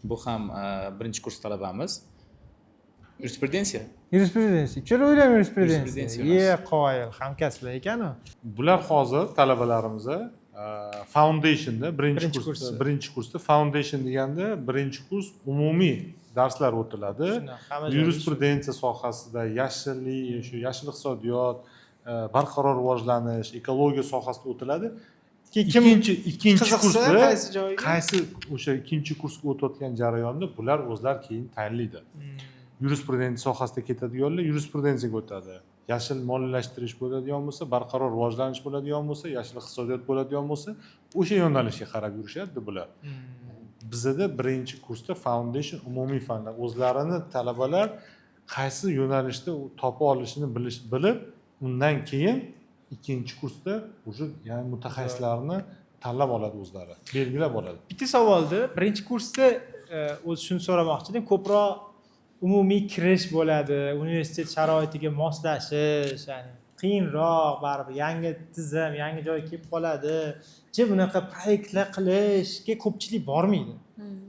bu ham birinchi kurs talabamiz, yurisprudensiya. Yurisprudensiya. Uchala ham yurisprudensiya. Yurisprudensiya. Ye, qoyil, hamkasblar ekanu. Bular hozir talabalarimiz foundationda birinchi Birinchi kursda. Kursi. Birinchi kursda. Foundation deganda birinchi kurs umumiy darslar o'tiladi. Shundoq, hamma joyda. Yurisprudensiya sohasida, yashillik, shu yashil iqtisodiyot, barqaror rivojlanish, ekologiya sohasida o'tiladi. Keyin kim Ikkinchi qiziqsa, kursda qaysi joyga? Qaysi o'sha ikkinchi kursga o'tayotgan jarayonda bular o'zlari keyin tayinlaydi. Yurisprudensiya sohasida ketadiganlar yurisprudensiyaga o'tadi, yashil moliyalashtirish bo'ladigan bo'lsa, barqaror rivojlanish bo'ladigan bo'lsa, yashil iqtisodiyot bo'ladigan bo'lsa, o'sha yo'nalishga qarab yurishadi bular. Bizada birinchi kursda foundation, umumiy fanlar, o'zlarini talabalar qaysi yo'nalishda u topa olishini bilib, undan keyin ikkinchi kursda уже, ya'ni mutaxassislarni tanlab oladi, o'zlari belgilab oladi. Bitta savolda, birinchi kursda o'zi shuni so'ramoqchi edim, ko'proq umumiy kirish bo'ladi, universitet sharoitiga moslashish, ya'ni qiyinroq baribir, yangi tizim, yangi joyga kelib qoladi. Chi bunaqa proyektlar qilishga ko'pchilik bormaydi.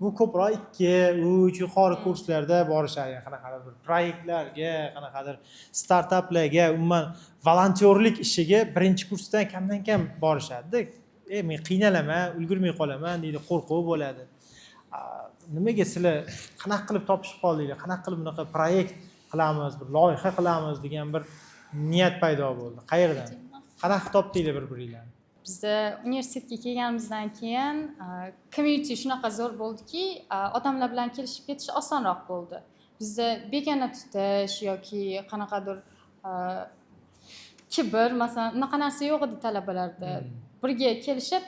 Bu ko'proq ikki, uch, yuqori kurslarda borishadi, ya'ni qanaqadir bir proyektlarga, qanaqadir startaplarga, umuman volontyorlik ishiga birinchi kursdan kamdan kam borishadida. Men qiynalaman, ulgurmay qolaman deydi, qo'rquv bo'ladi. Nimaga sizlar, qanaqa qilib topishib qoldinglar, qanaqa qilib bunaqa proyekt qilamiz, bir loyiha qilamiz degan bir niyat paydo bo'ldi? Qayerdan, qanaqa qilib topdinglar bir biringlarni? Bizda universitetga kelganimizdan keyin community shunaqa zo'r bo'ldiki, odamlar bilan kelishib ketish osonroq bo'ldi. Bizda begona tutish yoki qanaqadir kibr, masalan, unaqa narsa yo'q edi talabalarda. Birga kelishib,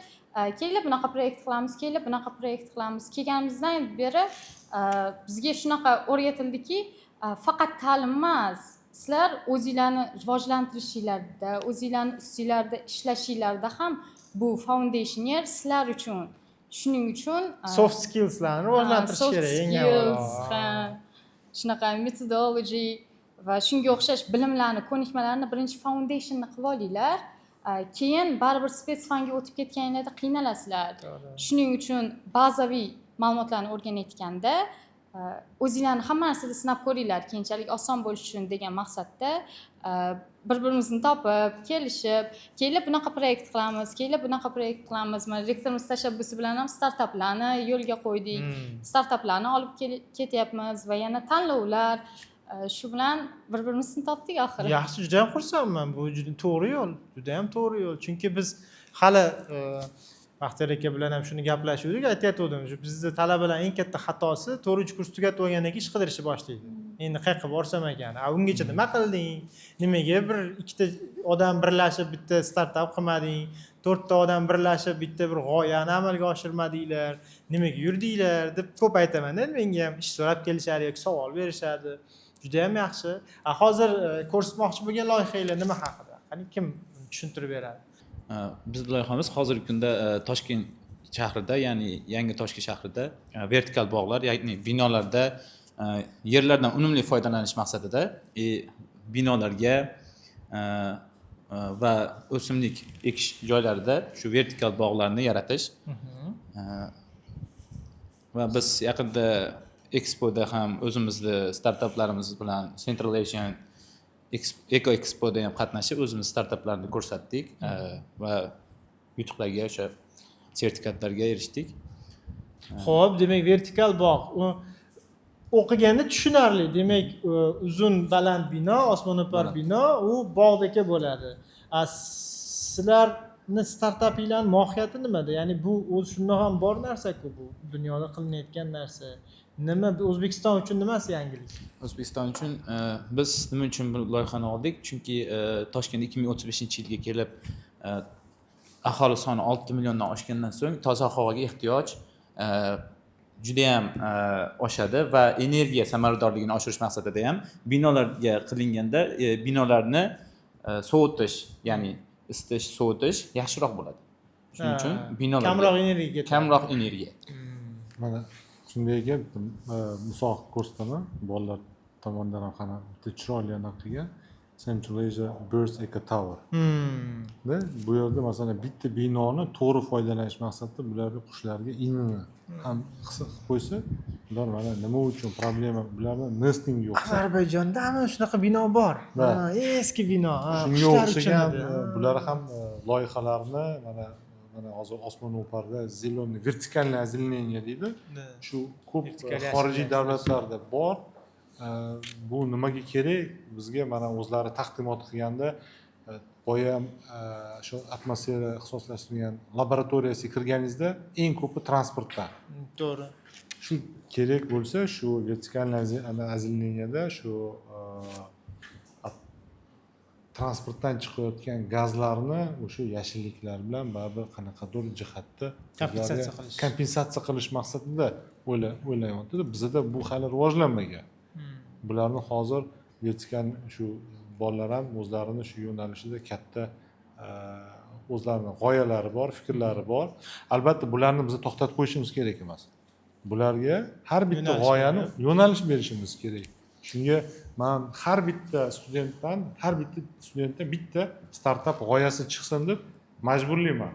kelinglar, bunaqa proyekt qilamiz, kelinglar, bunaqa proyekt qilamiz. Kelganimizdan beri bizga shunaqa o'rgatildiki, faqat ta'lim emas, sizlar o'zinglarni rivojlantirishinglarda, o'zinglarni ustinglarda ishlashinglarda ham bu foundation year sizlar uchun. Shuning uchun Soft skillslarni rivojlantirish soft kerak eng skills, avvalo. Ha, shunaqa methodology va shunga o'xshash bilimlarni, ko'nikmalarni birinchi foundationni qilib olinglar. Keyin baribir спецфан ga o'tib ketganinglarda qiynalasizlar. Shuning uchun bazaviy ma'lumotlarni o'rganayotganda o'zinglarni hamma narsada sinab ko'ringlar, keyinchalik oson bo'lishi uchun degan maqsadda bir birimizni topib, kelishib, kelinglar, bunaqa proyekt qilamiz, kelinglar, bunaqa proyekt qilamiz. Mana, rektorimiz tashabbusi bilan ham startaplarni yo'lga qo'ydik. Startaplarni olib ketyapmiz va yana tanlovlar, shu bilan bir birimizni topdik oxiri. Yaxshi, juda ham xursandman. Bu juda to'g'ri yo'l, juda ham to'g'ri yo'l, chunki biz hali Baxtiyor aka bilan ham shuni gaplashuvdik, aytayotgandim, shu bizni talabalar eng katta xatosi to'rtinchi kurs tugatib olgandan keyin ish qidirishni boshlaydi. Endi qayerqa borsam ekan? A ungacha nima qilding? Nimaga bir ikkita odam birlashib bitta startap qilmading? To'rtta odam birlashib bitta bir g'oyani amalga oshirmadinglar? Nimaga yurdinglar deb ko'p aytamanda. Menga ham ish so'rab kelishadi yoki savol berishadi. Judayam yaxshi. A hozir ko'rsatmoqchi bo'lgan loyihanglar nima haqida? Qani, kim tushuntirib beradi? Biz loyihamiz hozirgi kunda Toshkent shahrida, ya'ni yangi Toshkent shahrida vertikal bog'lar, ya'ni binolarda yerlardan unumli foydalanish maqsadida binolarga va o'simlik ekish joylarida shu vertikal bog'larni yaratish. Va biz yaqinda Expoda ham o'zimizni startaplarimiz bilan Central Asian Eco Expoda ham qatnashib, o'zimiz startaplarni ko'rsatdik va yutuqlarga, o'sha sertifikatlarga erishdik. Ho'p, demak, vertikal bog' u o'qiganda tushunarli. Demak, uzun baland bino, osmono'par Baland. bino, u bog'dagi bo'ladi. A sizlarni startapinglarni mohiyati nimada? Ya'ni bu o'zi shundan ham bor narsa-ku, bu dunyoda qilinayotgan narsa. Nima, O'zbekiston uchun nimasi yangilik? O'zbekiston uchun biz nima uchun bu loyihani oldik? Chunki Toshkent 2035-yilga kelib aholi soni 6 milliondan oshgandan so'ng toza havoga ehtiyoj judayam oshadi va energiya samaradorligini oshirish maqsadida ham binolarga qilinganda binolarni sovutish, ya'ni isitish, sovutish yaxshiroq bo'ladi. Shuning uchun binolarga kamroq energiya ketadi. Kamroq energiya. Mana shunday ekan, bitta misol qilib ko'rsataman. Bolalar tomonidan ham qana bitta chiroyli anaqa qilgan Central Asia Birds Eco Tower. Da bu yerda, masalan, bitta binoni to'g'ri foydalanish maqsadida bularga, qushlarga inini ham qilib qo'ysa, ular mana nima uchun problema, bularni nesting yo'q. Ozarbayjondami shunaqa bino bor? Да. Ha, eski bino. Ha, Shunga qushlar uchun o'xshagan edi. Bular ham loyihalarni mana hozir osmono'parda зеленый вертикальное озеленение deydi, shu ko'p Vertikal xorijiy yashillashtirish. davlatlarda bor. Bu nimaga kerak bizga? Mana o'zlari taqdimot qilganda boya shu atmosfera ixtisoslashtirilgan laboratoriyasiga kirganingizda eng ko'pi transportdan. Shu kerak bo'lsa, shu вертикальное озеленение da shu transportdan chiqayotgan gazlarni o'sha yashilliklar bilan baribir qanaqadir jihatda Kompensatsiya o'zlariga qilish. Kompensatsiya qilish maqsadida o'ylayaptida. Bizada bu hali rivojlanmagan. Bularni hozir vertikal shu bolalar ham o'zlarini shu yo'nalishida katta o'zlarini g'oyalari bor, fikrlari bor. Albatta, bularni biz to'xtatib qo'yishimiz kerak emas, bularga har bitta Yo'nalish g'oyani berib. Yo'nalish berishimiz kerak. Shunga man har bitta studentdan bitta startap g'oyasi chiqsin deb majburlayman.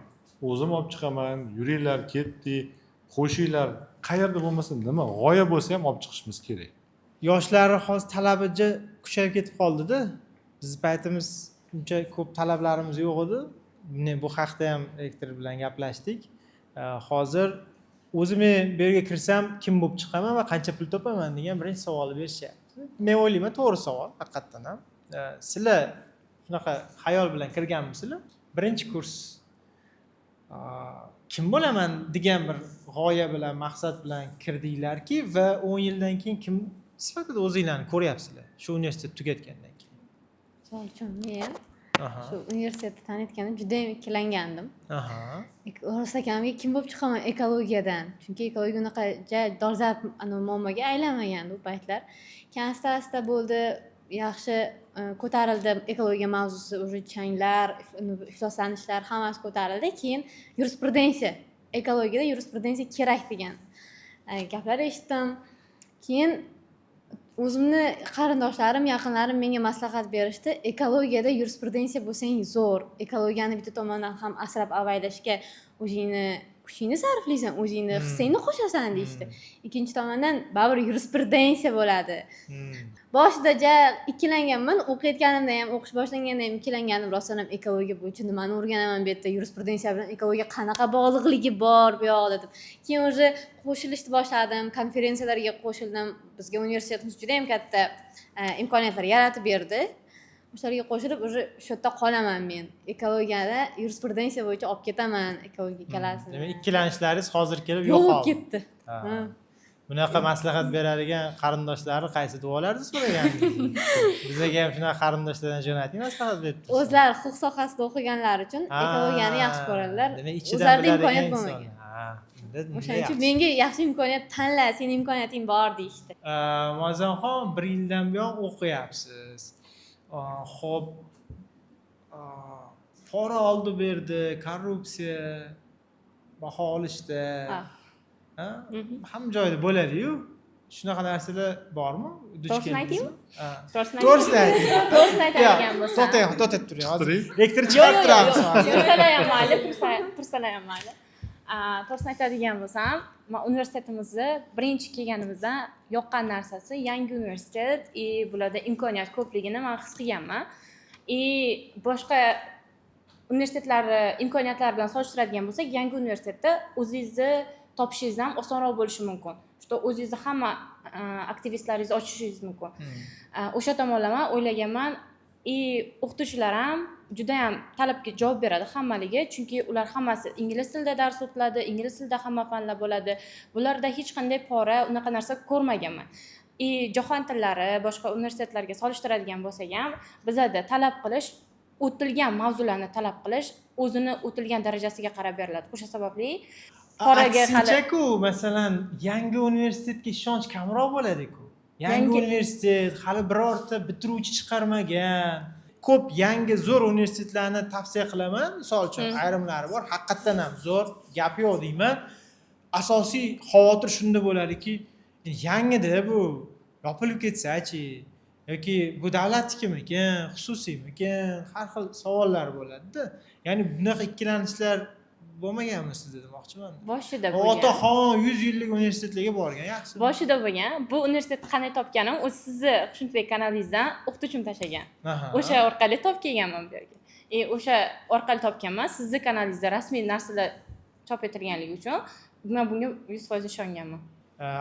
O'zim olib chiqaman, yuringlar, ketdik, qo'shinglar, qayerda bo'lmasa, nima g'oya bo'lsa ham olib chiqishimiz kerak. Yoshlarni hozir talabi ja kuchayib ketib qoldida. Bizni paytimiz uncha ko'p talablarimiz yo'q edi. Men bu haqda ham rektor bilan gaplashdik. Hozir o'zi men bu yerga kirsam kim bo'lib chiqaman va qancha pul topaman degan birinchi savolni berishyapti. Men o'ylayman, to'g'ri savol haqiqatdan ham. Sizlar shunaqa xayol bilan kirganmisizlar? Birinchi kurs kim bo'laman degan bir g'oya bilan, maqsad bilan kirdinglarki va 10 yildan keyin kim sifatida o'zinglarni ko'ryapsizlar shu universitet tugatgandan keyin? Misol uchun, men shu universitetni tanitganda judayam ikkilangandim. Rost akamga kim bo'lib chiqaman ekologiyadan, chunki ekologiya unaqa ja dolzarb anavi muammoga aylanmagandi u paytlar. Keyin asta asta bo'ldi, yaxshi ko'tarildi ekologiya mavzusi, уже changlar, ifloslanishlar, hammasi ko'tarildi. Keyin yurisprudensiya, ekologiyada yurisprudensiya kerak degan gaplar eshitdim. Keyin o'zimni qarindoshlarim, yaqinlarim menga maslahat berishdi: ekologiyada yurisprudensiya bo'lsang zo'r, ekologiyani bitta tomondan ham asrab avaylashga o'zingni kuchingni sarflaysan, o'zingni hissangni qo'shasan, deyishdi. Ikkinchi tomondan baribir yurisprudensiya bo'ladi. Boshida ja ikkilanganman, o'qiyotganimda ham, o'qish boshlanganda ham ikkilangandim rostdan ham. Ekologiya bo'yicha nimani o'rganaman bu yerda, yurisprudensiya bilan ekologiya qanaqa bog'liqligi bor bu yoqda deb. Keyin уже qo'shilishni boshladim, konferensiyalarga qo'shildim. Bizga universitetimiz juda yam katta imkoniyatlar yaratib berdi. O'shalarga qo'shilib, уже shu yerda qolaman, men ekologiyada yurisprudensiya bo'yicha olib ketaman ekologiya ikkalasini. Demak, ikkilanishlaringiz hozir kelib yo'q bo'lib yo'qoldi. ketdi. Ha. Bunaqa maslahat beradigan qarindoshlari qaysi duolarni so'ragan? Bizaga ham shunaqa qarindoshlardan jo'nating, maslahat berib tursin. O'zlari huquq sohasida o'qiganlari uchun ekologiyani yaxshi ko'radilar. Demak, ichidan O'zlarida biladigan imkoniyat inson. bo'lmagan. Ha, unda O'shaning uchun yaxshi. menga yaxshi imkoniyat tanla, seni imkoniyating bor deyishdi. Muazzamxon, bir yildan buyon o'qiyapsiz. Xo'p, pora oldi berdi, korrupsiya, baho olishda, ha? Hamma joyda bo'ladi-yu. Shunaqa narsalar bormi? Duch To'g'risini keldingizmi? aytaymi? Ha. To'g'risini To'g'risini ayting. To'g'risini aytadigan bo'lsam. To'xtang, to'xtatib turing. Hozir Turing. rektor Yo'q, chiqarib yo'q, turamiz yo'q. hozir. Tursalar ham mayli, tursalar ham mayli. To'g'risini aytadigan bo'lsam, man universitetimizni birinchi kelganimizdan yoqqan narsasi yangi universitet и bularda imkoniyat ko'pligini man his qilganman. И boshqa universitetlarni imkoniyatlari bilan solishtiradigan bo'lsak, yangi universitetda o'zingizni topishingiz ham osonroq bo'lishi mumkin. Что o'zingizni hamma aktivistlaringizni ochishingiz mumkin. O'sha tomonlama o'ylaganman и o'qituvchilar ham judayam talabga javob beradi hammaligi, chunki ular hammasi ingliz tilida dars o'tiladi, ingliz tilida hamma fanlar bo'ladi. Bularda hech qanday pora, unaqa narsa ko'rmaganman. И jahon tillari boshqa universitetlarga solishtiradigan bo'lsak ham, bizada talab qilish, o'tilgan mavzularni talab qilish o'zini o'tilgan darajasiga qarab beriladi. O'sha sababli poraga hali Aksincha-ku, masalan, yangi universitetga ishonch kamroq bo'ladi-ku. Yangi universitet hali birorta bitiruvchi chiqarmagan. Ko'p yangi zo'r universitetlarni tavsiya qilaman. Misol uchun, ayrimlari bor, haqiqatdan ham zo'r, gap yo'q deyman. Asosiy xavotir shunda bo'ladiki, yangida bu yopilib ketsa-chi yoki bu davlatnikimikan, xususiymikan, har xil savollar bo'ladi-da. Ya'ni bunaqa ikkilanishlar bo'lmaganmi sizda demoqchiman. Boshida bo'lgan. Otaxon 100 yillik universitetlarga borgan yaxshi. Boshida bo'lgan. Bu universitetni qanday topganim, o'zi sizni Xushnudbek kanalingizdan o'qituvchim tashlagan. O'sha orqali topib kelganman bu yerga. И o'sha orqali topganman. Sizni kanalingizda rasmiy narsalar chop etilganligi uchun men bunga 100% ishonganman.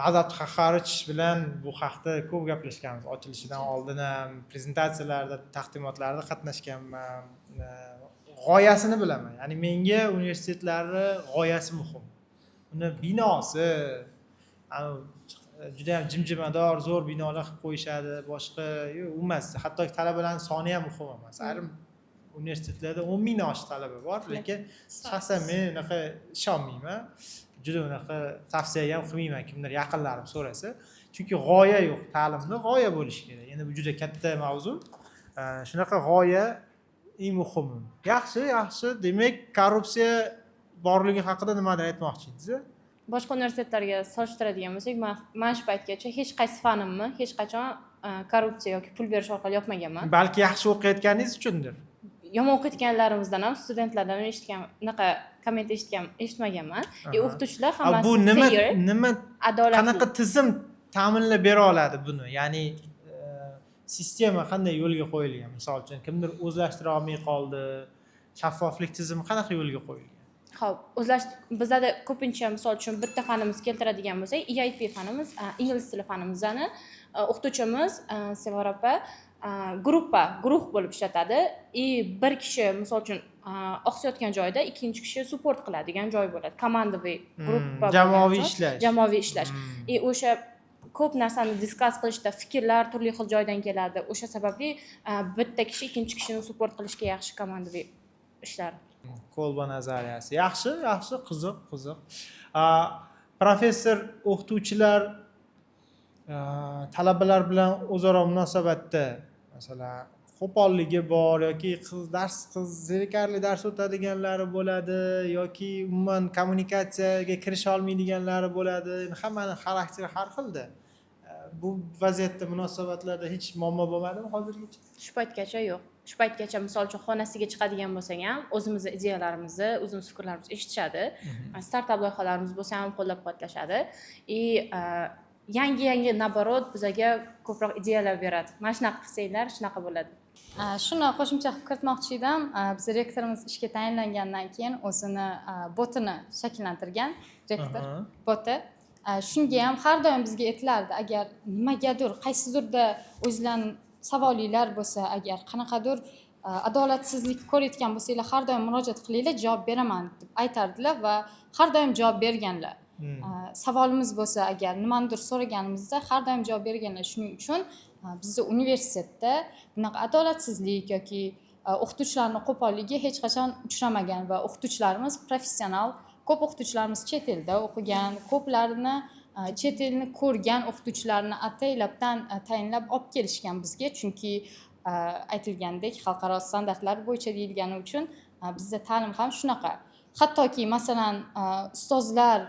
Azat Qaharovich bilan bu haqda ko'p gaplashganmiz. Ochilishidan oldin ham prezentatsiyalarda, taqdimotlarda qatnashganman. G'oyasini bilaman. Ya'ni menga universitetlarni g'oyasi muhim. Uni binosi, juda ham jimjimador, zo'r binolar qilib qo'yishadi, boshqa yo'q, u emas. Hattoki talabalarning soni ham muhim emas. Ayrim universitetlarda 10 mingdan oshiq talaba bor, lekin shaxsan men unaqa ishonmayman. Juda unaqa tavsiya ham qilmayman kimdir yaqinlarim so'rasa. Chunki g'oya yo'q, ta'limda g'oya bo'lishi kerak. Endi bu juda katta mavzu. Shunaqa g'oya eng muhimi. Yaxshi, yaxshi. Demak, korrupsiya borligi haqida nimadir aytmoqchi edingiz? Boshqa universitetlarga solishtiradigan bo'lsak, man shu paytgacha hech qaysi fanimni hech qachon korrupsiya yoki pul berish orqali yopmaganman. Balki yaxshi o'qiyotganingiz uchundir. Yomon o'qiyotganlarimizdan ham, studentlardan ham eshitgan, unaqa komment eshitgan, eshitmaganman. И o'qituvchilar hammasi Bu nima fair, nima adolatli. Qanaqa tizim ta'minlab bera oladi buni? Ya'ni sistema qanday yo'lga qo'yilgan? Misol uchun, kimdir o'zlashtira olmay qoldi, shaffoflik tizimi qanaqa yo'lga qo'yilgan? Xo'p, o'zlash bizada ko'pincha, misol uchun, bitta fanimiz keltiradigan bo'lsak, EIP fanimiz, ingliz tili fanimizni o'qituvchimiz Sevara opa gruppa, guruh bo'lib ishlatadi и bir kishi, misol uchun, oqsayotgan joyda ikkinchi kishi support qiladigan joy bo'ladi. Командовый gruppa Jamoaviy bo'lgan joy. ishlash. Jamoaviy ishlash. И o'sha ko'p narsani discuss qilishda fikrlar turli xil joydan keladi. O'sha sababli bitta kishi ikkinchi kishini support qilishga yaxshi командовый ishlar. Kolba nazariyasi. Yaxshi, yaxshi, qiziq, qiziq. Professor o'qituvchilar talabalar bilan o'zaro munosabatda, masalan, qo'polligi bor yoki qiz dars qiz zerikarli dars o'tadiganlari bo'ladi yoki umuman kommunikatsiyaga kirisha olmaydiganlari bo'ladi. Endi hammani xarakteri har xilda. Bu vaziyatda, munosabatlarda hech muammo bo'lmadimi hozirgacha? Shu paytgacha yo'q. Shu paytgacha, misol uchun, xonasiga chiqadigan bo'lsak ham, o'zimizni ideyalarimizni, o'zimiz fikrlarimizni eshitishadi. Startap loyihalarimiz bo'lsa ham qo'llab quvvatlashadi и yangi yangi, наоборот, bizaga ko'proq ideyalar beradi: mana shunaqa qilsanglar, shunaqa bo'ladi. Shuni qo'shimcha qilib kiritmoqchi edim. Biz rektorimiz ishga tayinlangandan keyin o'zini botini shakllantirgan, rektor boti. Shunga ham har doim bizga aytilardi, agar nimagadir, qaysidirda o'zinglarni savolinglar bo'lsa, agar qanaqadir adolatsizlik ko'rayotgan bo'lsanglar, har doim murojaat qilinglar, javob beraman deb aytardilar va har doim javob berganlar. Savolimiz bo'lsa, agar nimanidir so'raganimizda har doim javob berganlar. Shuning uchun bizni universitetda bunaqa adolatsizlik yoki o'qituvchilarni qo'polligi hech qachon uchramagan va o'qituvchilarimiz professional. Ko'p o'qituvchilarimiz chet elda o'qigan, ko'plarini chet elni ko'rgan o'qituvchilarni ataylabdan tayinlab olib kelishgan bizga, chunki aytilgandek, xalqaro standartlar bo'yicha deyilgani uchun bizda ta'lim ham shunaqa. Hattoki, masalan, ustozlar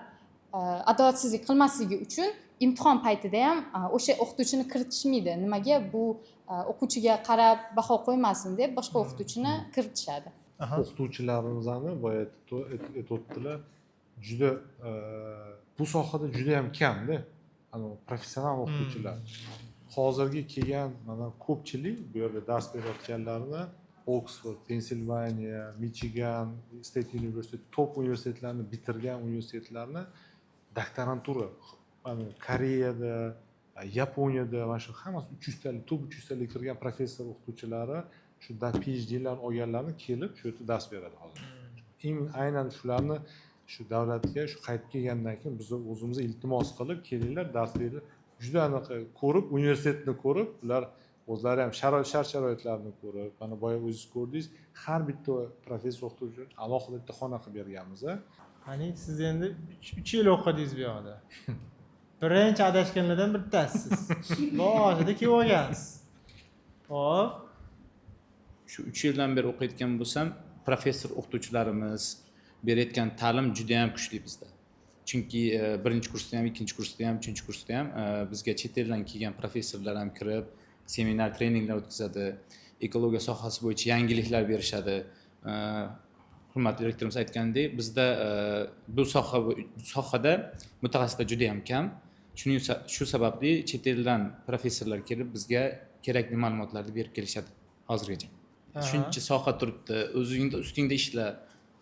adolatsizlik qilmasligi uchun imtihon paytida ham o'sha o'qituvchini kiritishmaydi. Nimaga? Bu o'quvchiga qarab baho qo'ymasin deb boshqa o'qituvchini kiritishadi. O'qituvchilarimizni boya aytib o'tdilar, juda bu sohada juda yam kamda anavi professional o'qituvchilar. Hozirgi kelgan mana ko'pchilik bu yerda dars berayotganlarni Oksford, Pensilvaniya, Michigan State University, top universitetlarni bitirgan, universitetlarni doktorantura, mana Koreyada, Yaponiyada, mana shu hammasi 300 talik, top 300 talik kirgan professor o'qituvchilari, shu PhDlarni olganlarni kelib shu yerda dars beradi hozir. Aynan shularni shu davlatga shu qaytib kelgandan keyin biz o'zimiz iltimos qilib, kelinglar, dars beringlar. Juda anaqa ko'rib, universitetni ko'rib, ular o'zlari ham sharoit, shart sharoitlarni ko'rib, mana boya o'zingiz ko'rdingiz, har bitta professor o'qituvchi alohida bitta xona qilib berganmiz a. Qani, siz endi 3 yil o'qidingiz bu yoqda, birinchi adashganlardan bittasisiz, boshida kelib olgansiz. Hop. Shu 3 yildan beri o'qiyotgan bo'lsam, professor o'qituvchilarimiz berayotgan ta'lim juda yam kuchli bizda, chunki birinchi kursda ham, ikkinchi kursda ham, uchinchi kursda ham bizga chet eldan kelgan professorlar ham kirib, seminar, treninglar o'tkazadi, ekologiya sohasi bo'yicha yangiliklar berishadi. Hurmatli rektorimiz aytgandek, bizda bu sohada mutaxassislar juda yam kam. Shuning shu sababli chet eldan professorlar kelib, bizga kerakli ma'lumotlarni berib kelishadi hozirgacha. Shuncha soha turibdi, o'zingni ustingda ishla,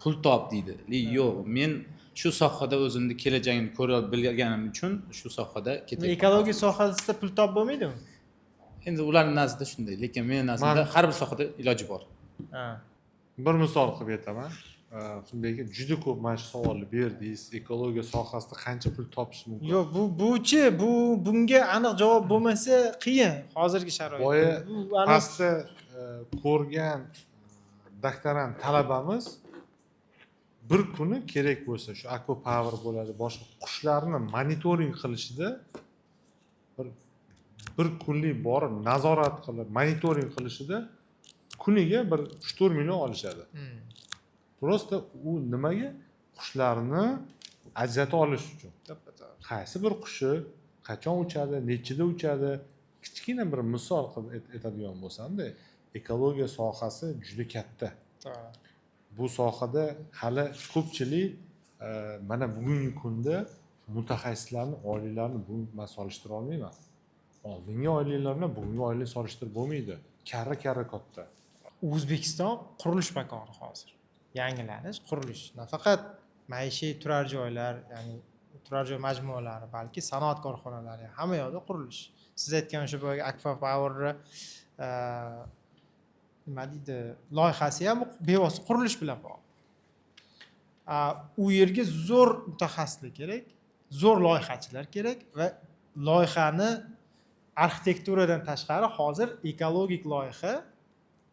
pul top, deydi. Yo'q, men shu sohada o'zimni kelajagimni ko'ra bilganim uchun shu sohada ketyapman. Ekologiya sohasida pul topib bo'lmaydimi? Endi ularni nazdida shunday, lekin meni nazdimda har bir sohada iloji bor. Bir misol qilib aytaman. Shunday, juda ko'p mana shu savolni berdingiz: ekologiya sohasida qancha pul topish mumkin? Yo'q, buchi, bunga aniq javob bo'lmasa qiyin hozirgi sharoitda. Boya Bu aniq- pastda ko'rgan doktorant talabamiz bir kuni kerak bo'lsa, shu Aqua Power bo'ladi, boshqa qushlarni monitoring qilishida bir kunlik borib nazorat qilib, monitoring qilishida kuniga bir 3-4 million olishadi. Просто u nimaga? Qushlarni ajrata olish uchun. To'ppa-to'g'ri. Qaysi bir qushi qachon uchadi, nechida uchadi. Kichkina bir misol qilib aytadigan bo'lsamda, ekologiya sohasi juda katta. Bu sohada hali ko'pchilik mana bugungi kunda mutaxassislarni oyliklarini bu man solishtira olmayman. Oldingi oyliklar bilan bugungi oylik solishtirib bo'lmaydi, karra karra katta. O'zbekiston qurilish makoni hozir. Yangilanish, qurilish. Nafaqat maishiy turar joylar, ya'ni turar joy majmualari, balki sanoat korxonalari, hamma yoqda qurilish. Siz aytgan o'sha boyagi Akfa Powerni nima deydi, loyihasi ham bevosita qurilish bilan bog'liq. U yerga zo'r mutaxassislar kerak, zo'r loyihachilar kerak va loyihani arxitekturadan tashqari hozir ekologik loyiha,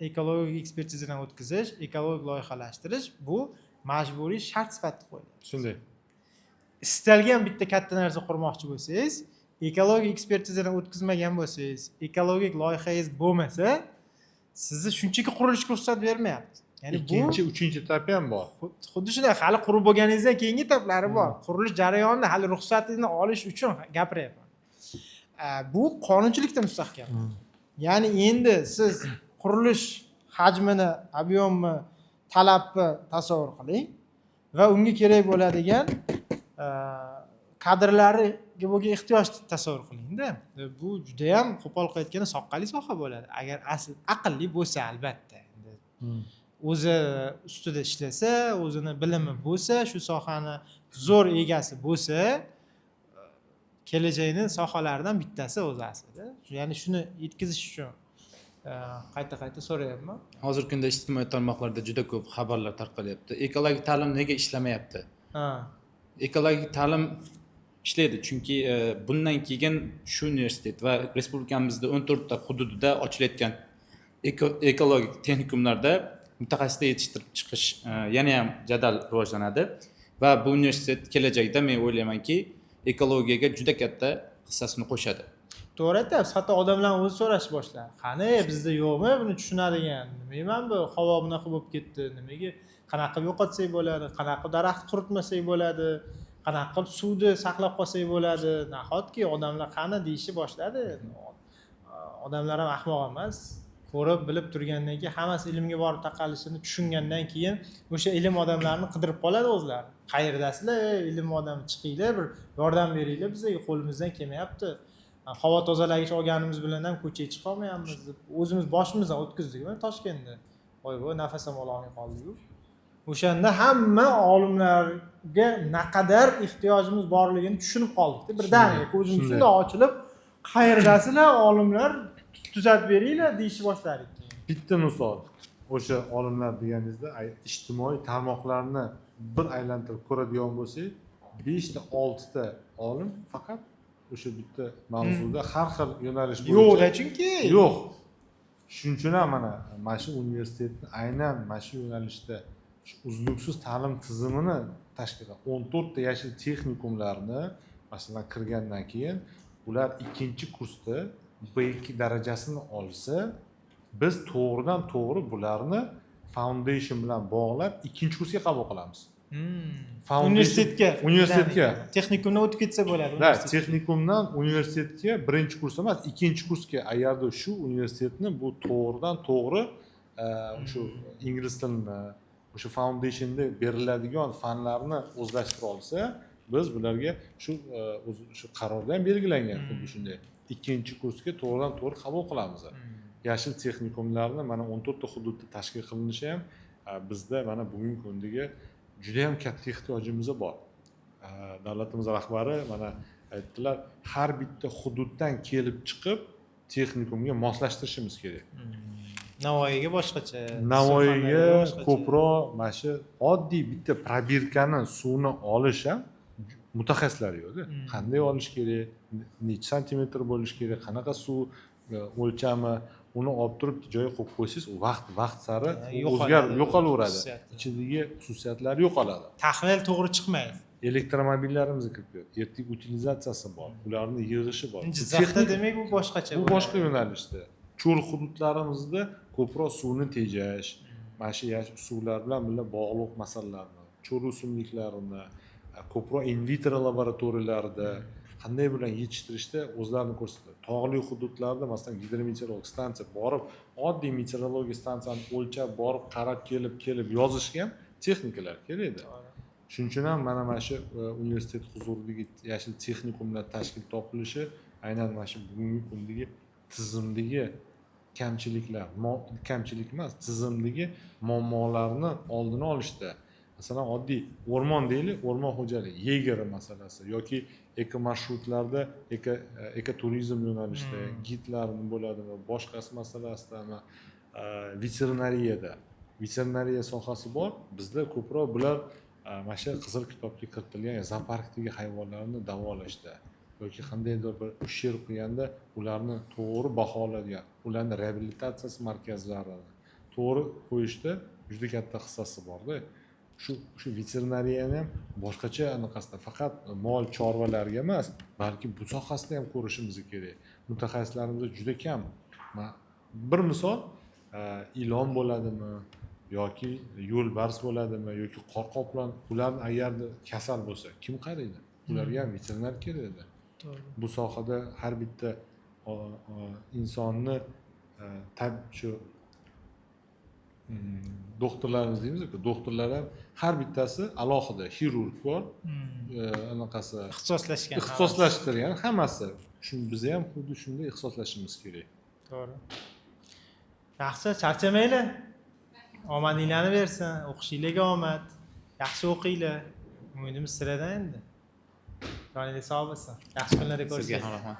ekologik ekspertizadan o'tkazish, ekologik loyihalashtirish bu majburiy shart sifatida qo'yiladi. Shunday. Istalgan bitta katta narsa qurmoqchi bo'lsangiz, ekologik ekspertizadan o'tkazmagan bo'lsangiz, ekologik loyihangiz bo'lmasa, sizni shunchaki qurilishga ruxsat bermayapti. Ya'ni bu Ikkinchi, uchinchi etapi ham bor. Xuddi shunday, hali qurib bo'lganingizdan keyingi etaplari bor. Qurilish jarayonida hali ruxsatini olish uchun gapiryapman. Bu qonunchilikda mustahkam. Ya'ni endi siz qurilish hajmini, объем ni, talabni tasavvur qiling va unga kerak bo'ladigan kadrlarga bo'lgan ehtiyojni tasavvur qilingda. Bu judayam, qo'pol qilib aytganda, soqqali soha bo'ladi. Agar asl aqlli bo'lsa, albatta. Endi o'zi ustida ishlasa, o'zini bilimi bo'lsa, shu sohani zo'r egasi bo'lsa, kelajakni sohalaridan bittasi o'zi aslida. Ya'ni shuni yetkazish uchun qayta qayta so'rayapman. Hozirgi kunda ijtimoiy tarmoqlarda juda ko'p xabarlar tarqalyapti: ekologik ta'lim nega ishlamayapti? Ekologik ta'lim ishlaydi, chunki bundan keyin shu universitet va respublikamizda 14 ta hududida ochilayotgan ekologik texnikumlarda mutaxassislar yetishtirib chiqish yana ham jadal rivojlanadi va bu universitet kelajakda, men o'ylaymanki, ekologiyaga juda katta hissasini qo'shadi. To'g'ri aytyapsiz. Hatto odamlar o'zi so'rashni boshladi: qani, bizda yo'qmi buni tushunadigan? Nimaga bu havo bunaqa bo'lib ketdi, nimaga, qanaqa qilib yo'qotsak bo'ladi, qanaqa qilib daraxt quritmasak bo'ladi, qanaqa qilib suvni saqlab qolsak bo'ladi, nahotki odamlar qani deyishni boshladi. Odamlar ham ahmoq emas, ko'rib bilib turgandan keyin, hammasi ilmga borib taqalishini tushungandan keyin o'sha ilm odamlarini qidirib qoladi o'zlari: qayerdasizlar, ey ilm odami, chiqinglar, bir yordam beringlar bizga, qo'limizdan kelmayapti, havo tozalagich olganimiz bilan ham ko'chaga chiqolmayapmiz deb. O'zimiz boshimizdan o'tkazdik mana Toshkentda, voy voy, nafas ham ololmay qoldiku. O'shanda hamma olimlarga naqadar ehtiyojimiz borligini tushunib qoldikda birdaniga, ko'zimiz shundoq ochilib, qayerdasizlar olimlar, tuzatib beringlar deyishni boshladik keyin. Bitta misol, o'sha olimlar deganingizda, ijtimoiy tarmoqlarni bir aylantirib ko'radigan bo'lsak, beshta oltita olim faqat o'sha bitta mavzuda har xil yo'nalish bo'yicha. Yo'qda chunki. Yo'q. Shuning uchun ham mana shu universitetni aynan mana shu yo'nalishda shu uzluksiz ta'lim tizimini tashkil qilgan 14 ta yashil texnikumlarni, masalan, kirgandan keyin ular ikkinchi kursda B2 darajasini olsa, biz to'g'ridan to'g'ri bularni foundation bilan bog'lab ikkinchi kursga qabul qilamiz. Universitetga. Universitetga. Texnikumdan o'tib ketsa bo'ladi Да, universitetga. Texnikumdan universitetga birinchi kurs emas, ikkinchi kursga, agarda shu universitetni bu to'g'ridan to'g'ri shu ingliz tilini, o'sha foundationda beriladigan fanlarni o'zlashtira olsa, biz bularga shu o'zi shu qarorda ham belgilangan, xuddi shunday ikkinchi kursga to'g'ridan to'g'ri qabul qilamiz. Yashil texnikumlarni mana 14 ta hududda tashkil qilinishi ham bizda mana bugungi kundagi juda yam katta ehtiyojimiz bor. Davlatimiz rahbari mana aytdilar, har bitta hududdan kelib chiqib texnikumga moslashtirishimiz kerak. Navoiyga boshqacha. Navoiyga Surxondaryoga boshqacha. ko'proq mana shu oddiy bitta probirkani suvni olish ham mutaxassislar yo'qda. Qanday olish kerak, necha santimetr bo'lishi kerak, qanaqa suv o'lchami, uni olib turib joyiga qo'yib qo'ysangiz, u vaqt vaqt sari yo'qoladi. O'zgarib yo'qolaveradi. Xususiyati. Ichidagi xususiyatlari yo'qoladi. Tahlil to'g'ri chiqmaydi. Elektromobillarimiz kirib keladi, ertaga utilizatsiyasi bor, ularni yig'ishi bor. Bu Jizzaxda demak bu boshqacha bu bo'ladi. Boshqa yo'nalishda, cho'l hududlarimizda ko'proq suvni tejash, mana shu suvlar bilan birga bog'liq masalalarni, cho'l o'simliklarini ko'proq in vitro laboratoriyalarda qanday bilan yetishtirishda o'zlarini ko'rsatadi. Tog'li hududlarda, masalan, gidrometeorologik stansiya, borib oddiy meteorologiya stansiyani o'lchab, borib qarab kelib kelib yozishga ham texnikalar kerak edi. Shuning uchun ham mana shu universitet huzuridagi yashil texnikumlar tashkil topilishi aynan mana shu bugungi kundagi tizimdagi kamchiliklar, kamchilik emas, tizimdagi muammolarni oldini olishda. Masalan, oddiy o'rmon deylik, o'rmon xo'jaligi yeger masalasi yoki eko marshrutlarda, ekoturizm yo'nalishida gidlar bo'ladimi, boshqasi masalasidami, veterinariyada, veterinariya sohasi bor bizda. Ko'proq bular mana shu qizil kitobga kiritilgan zooparkdagi hayvonlarni davolashda yoki qandaydir bir ущерб qilganda ularni to'g'ri baholadigan, ularni reabilitatsiyasi markazlarini to'g'ri qo'yishda juda katta hissasi borda. Shu veterinariyani ham boshqacha anaqasida, faqat mol chorvalarga emas, balki bu sohasida ham ko'rishimiz kerak. Mutaxassislarimiz juda kam. Bir misol, ilon bo'ladimi yoki yo'lbars bo'ladimi yoki qor qoplon, ularni agarda kasal bo'lsa, kim qaraydi? Ularga ham veterinar kerak edi. Bu sohada har bitta insonni shu doktorlarimiz deymizku, doktorlar ham har bittasi alohida, xirurg bor, anaqasi Ixtisoslashgan. Ixtisoslashtirgan hammasi. Shu biz ham xuddi shunday ixtisoslashishimiz kerak. To'g'ri. Yaxshi, charchamanglar, omadinglarni bersin, o'qishinglarga omad, yaxshi o'qinglar. Umidimiz sizlardan endi. Joningiz sog' bo'lsin, yaxshi kunlarda Sizga ko'rishguncha. ham rahmat.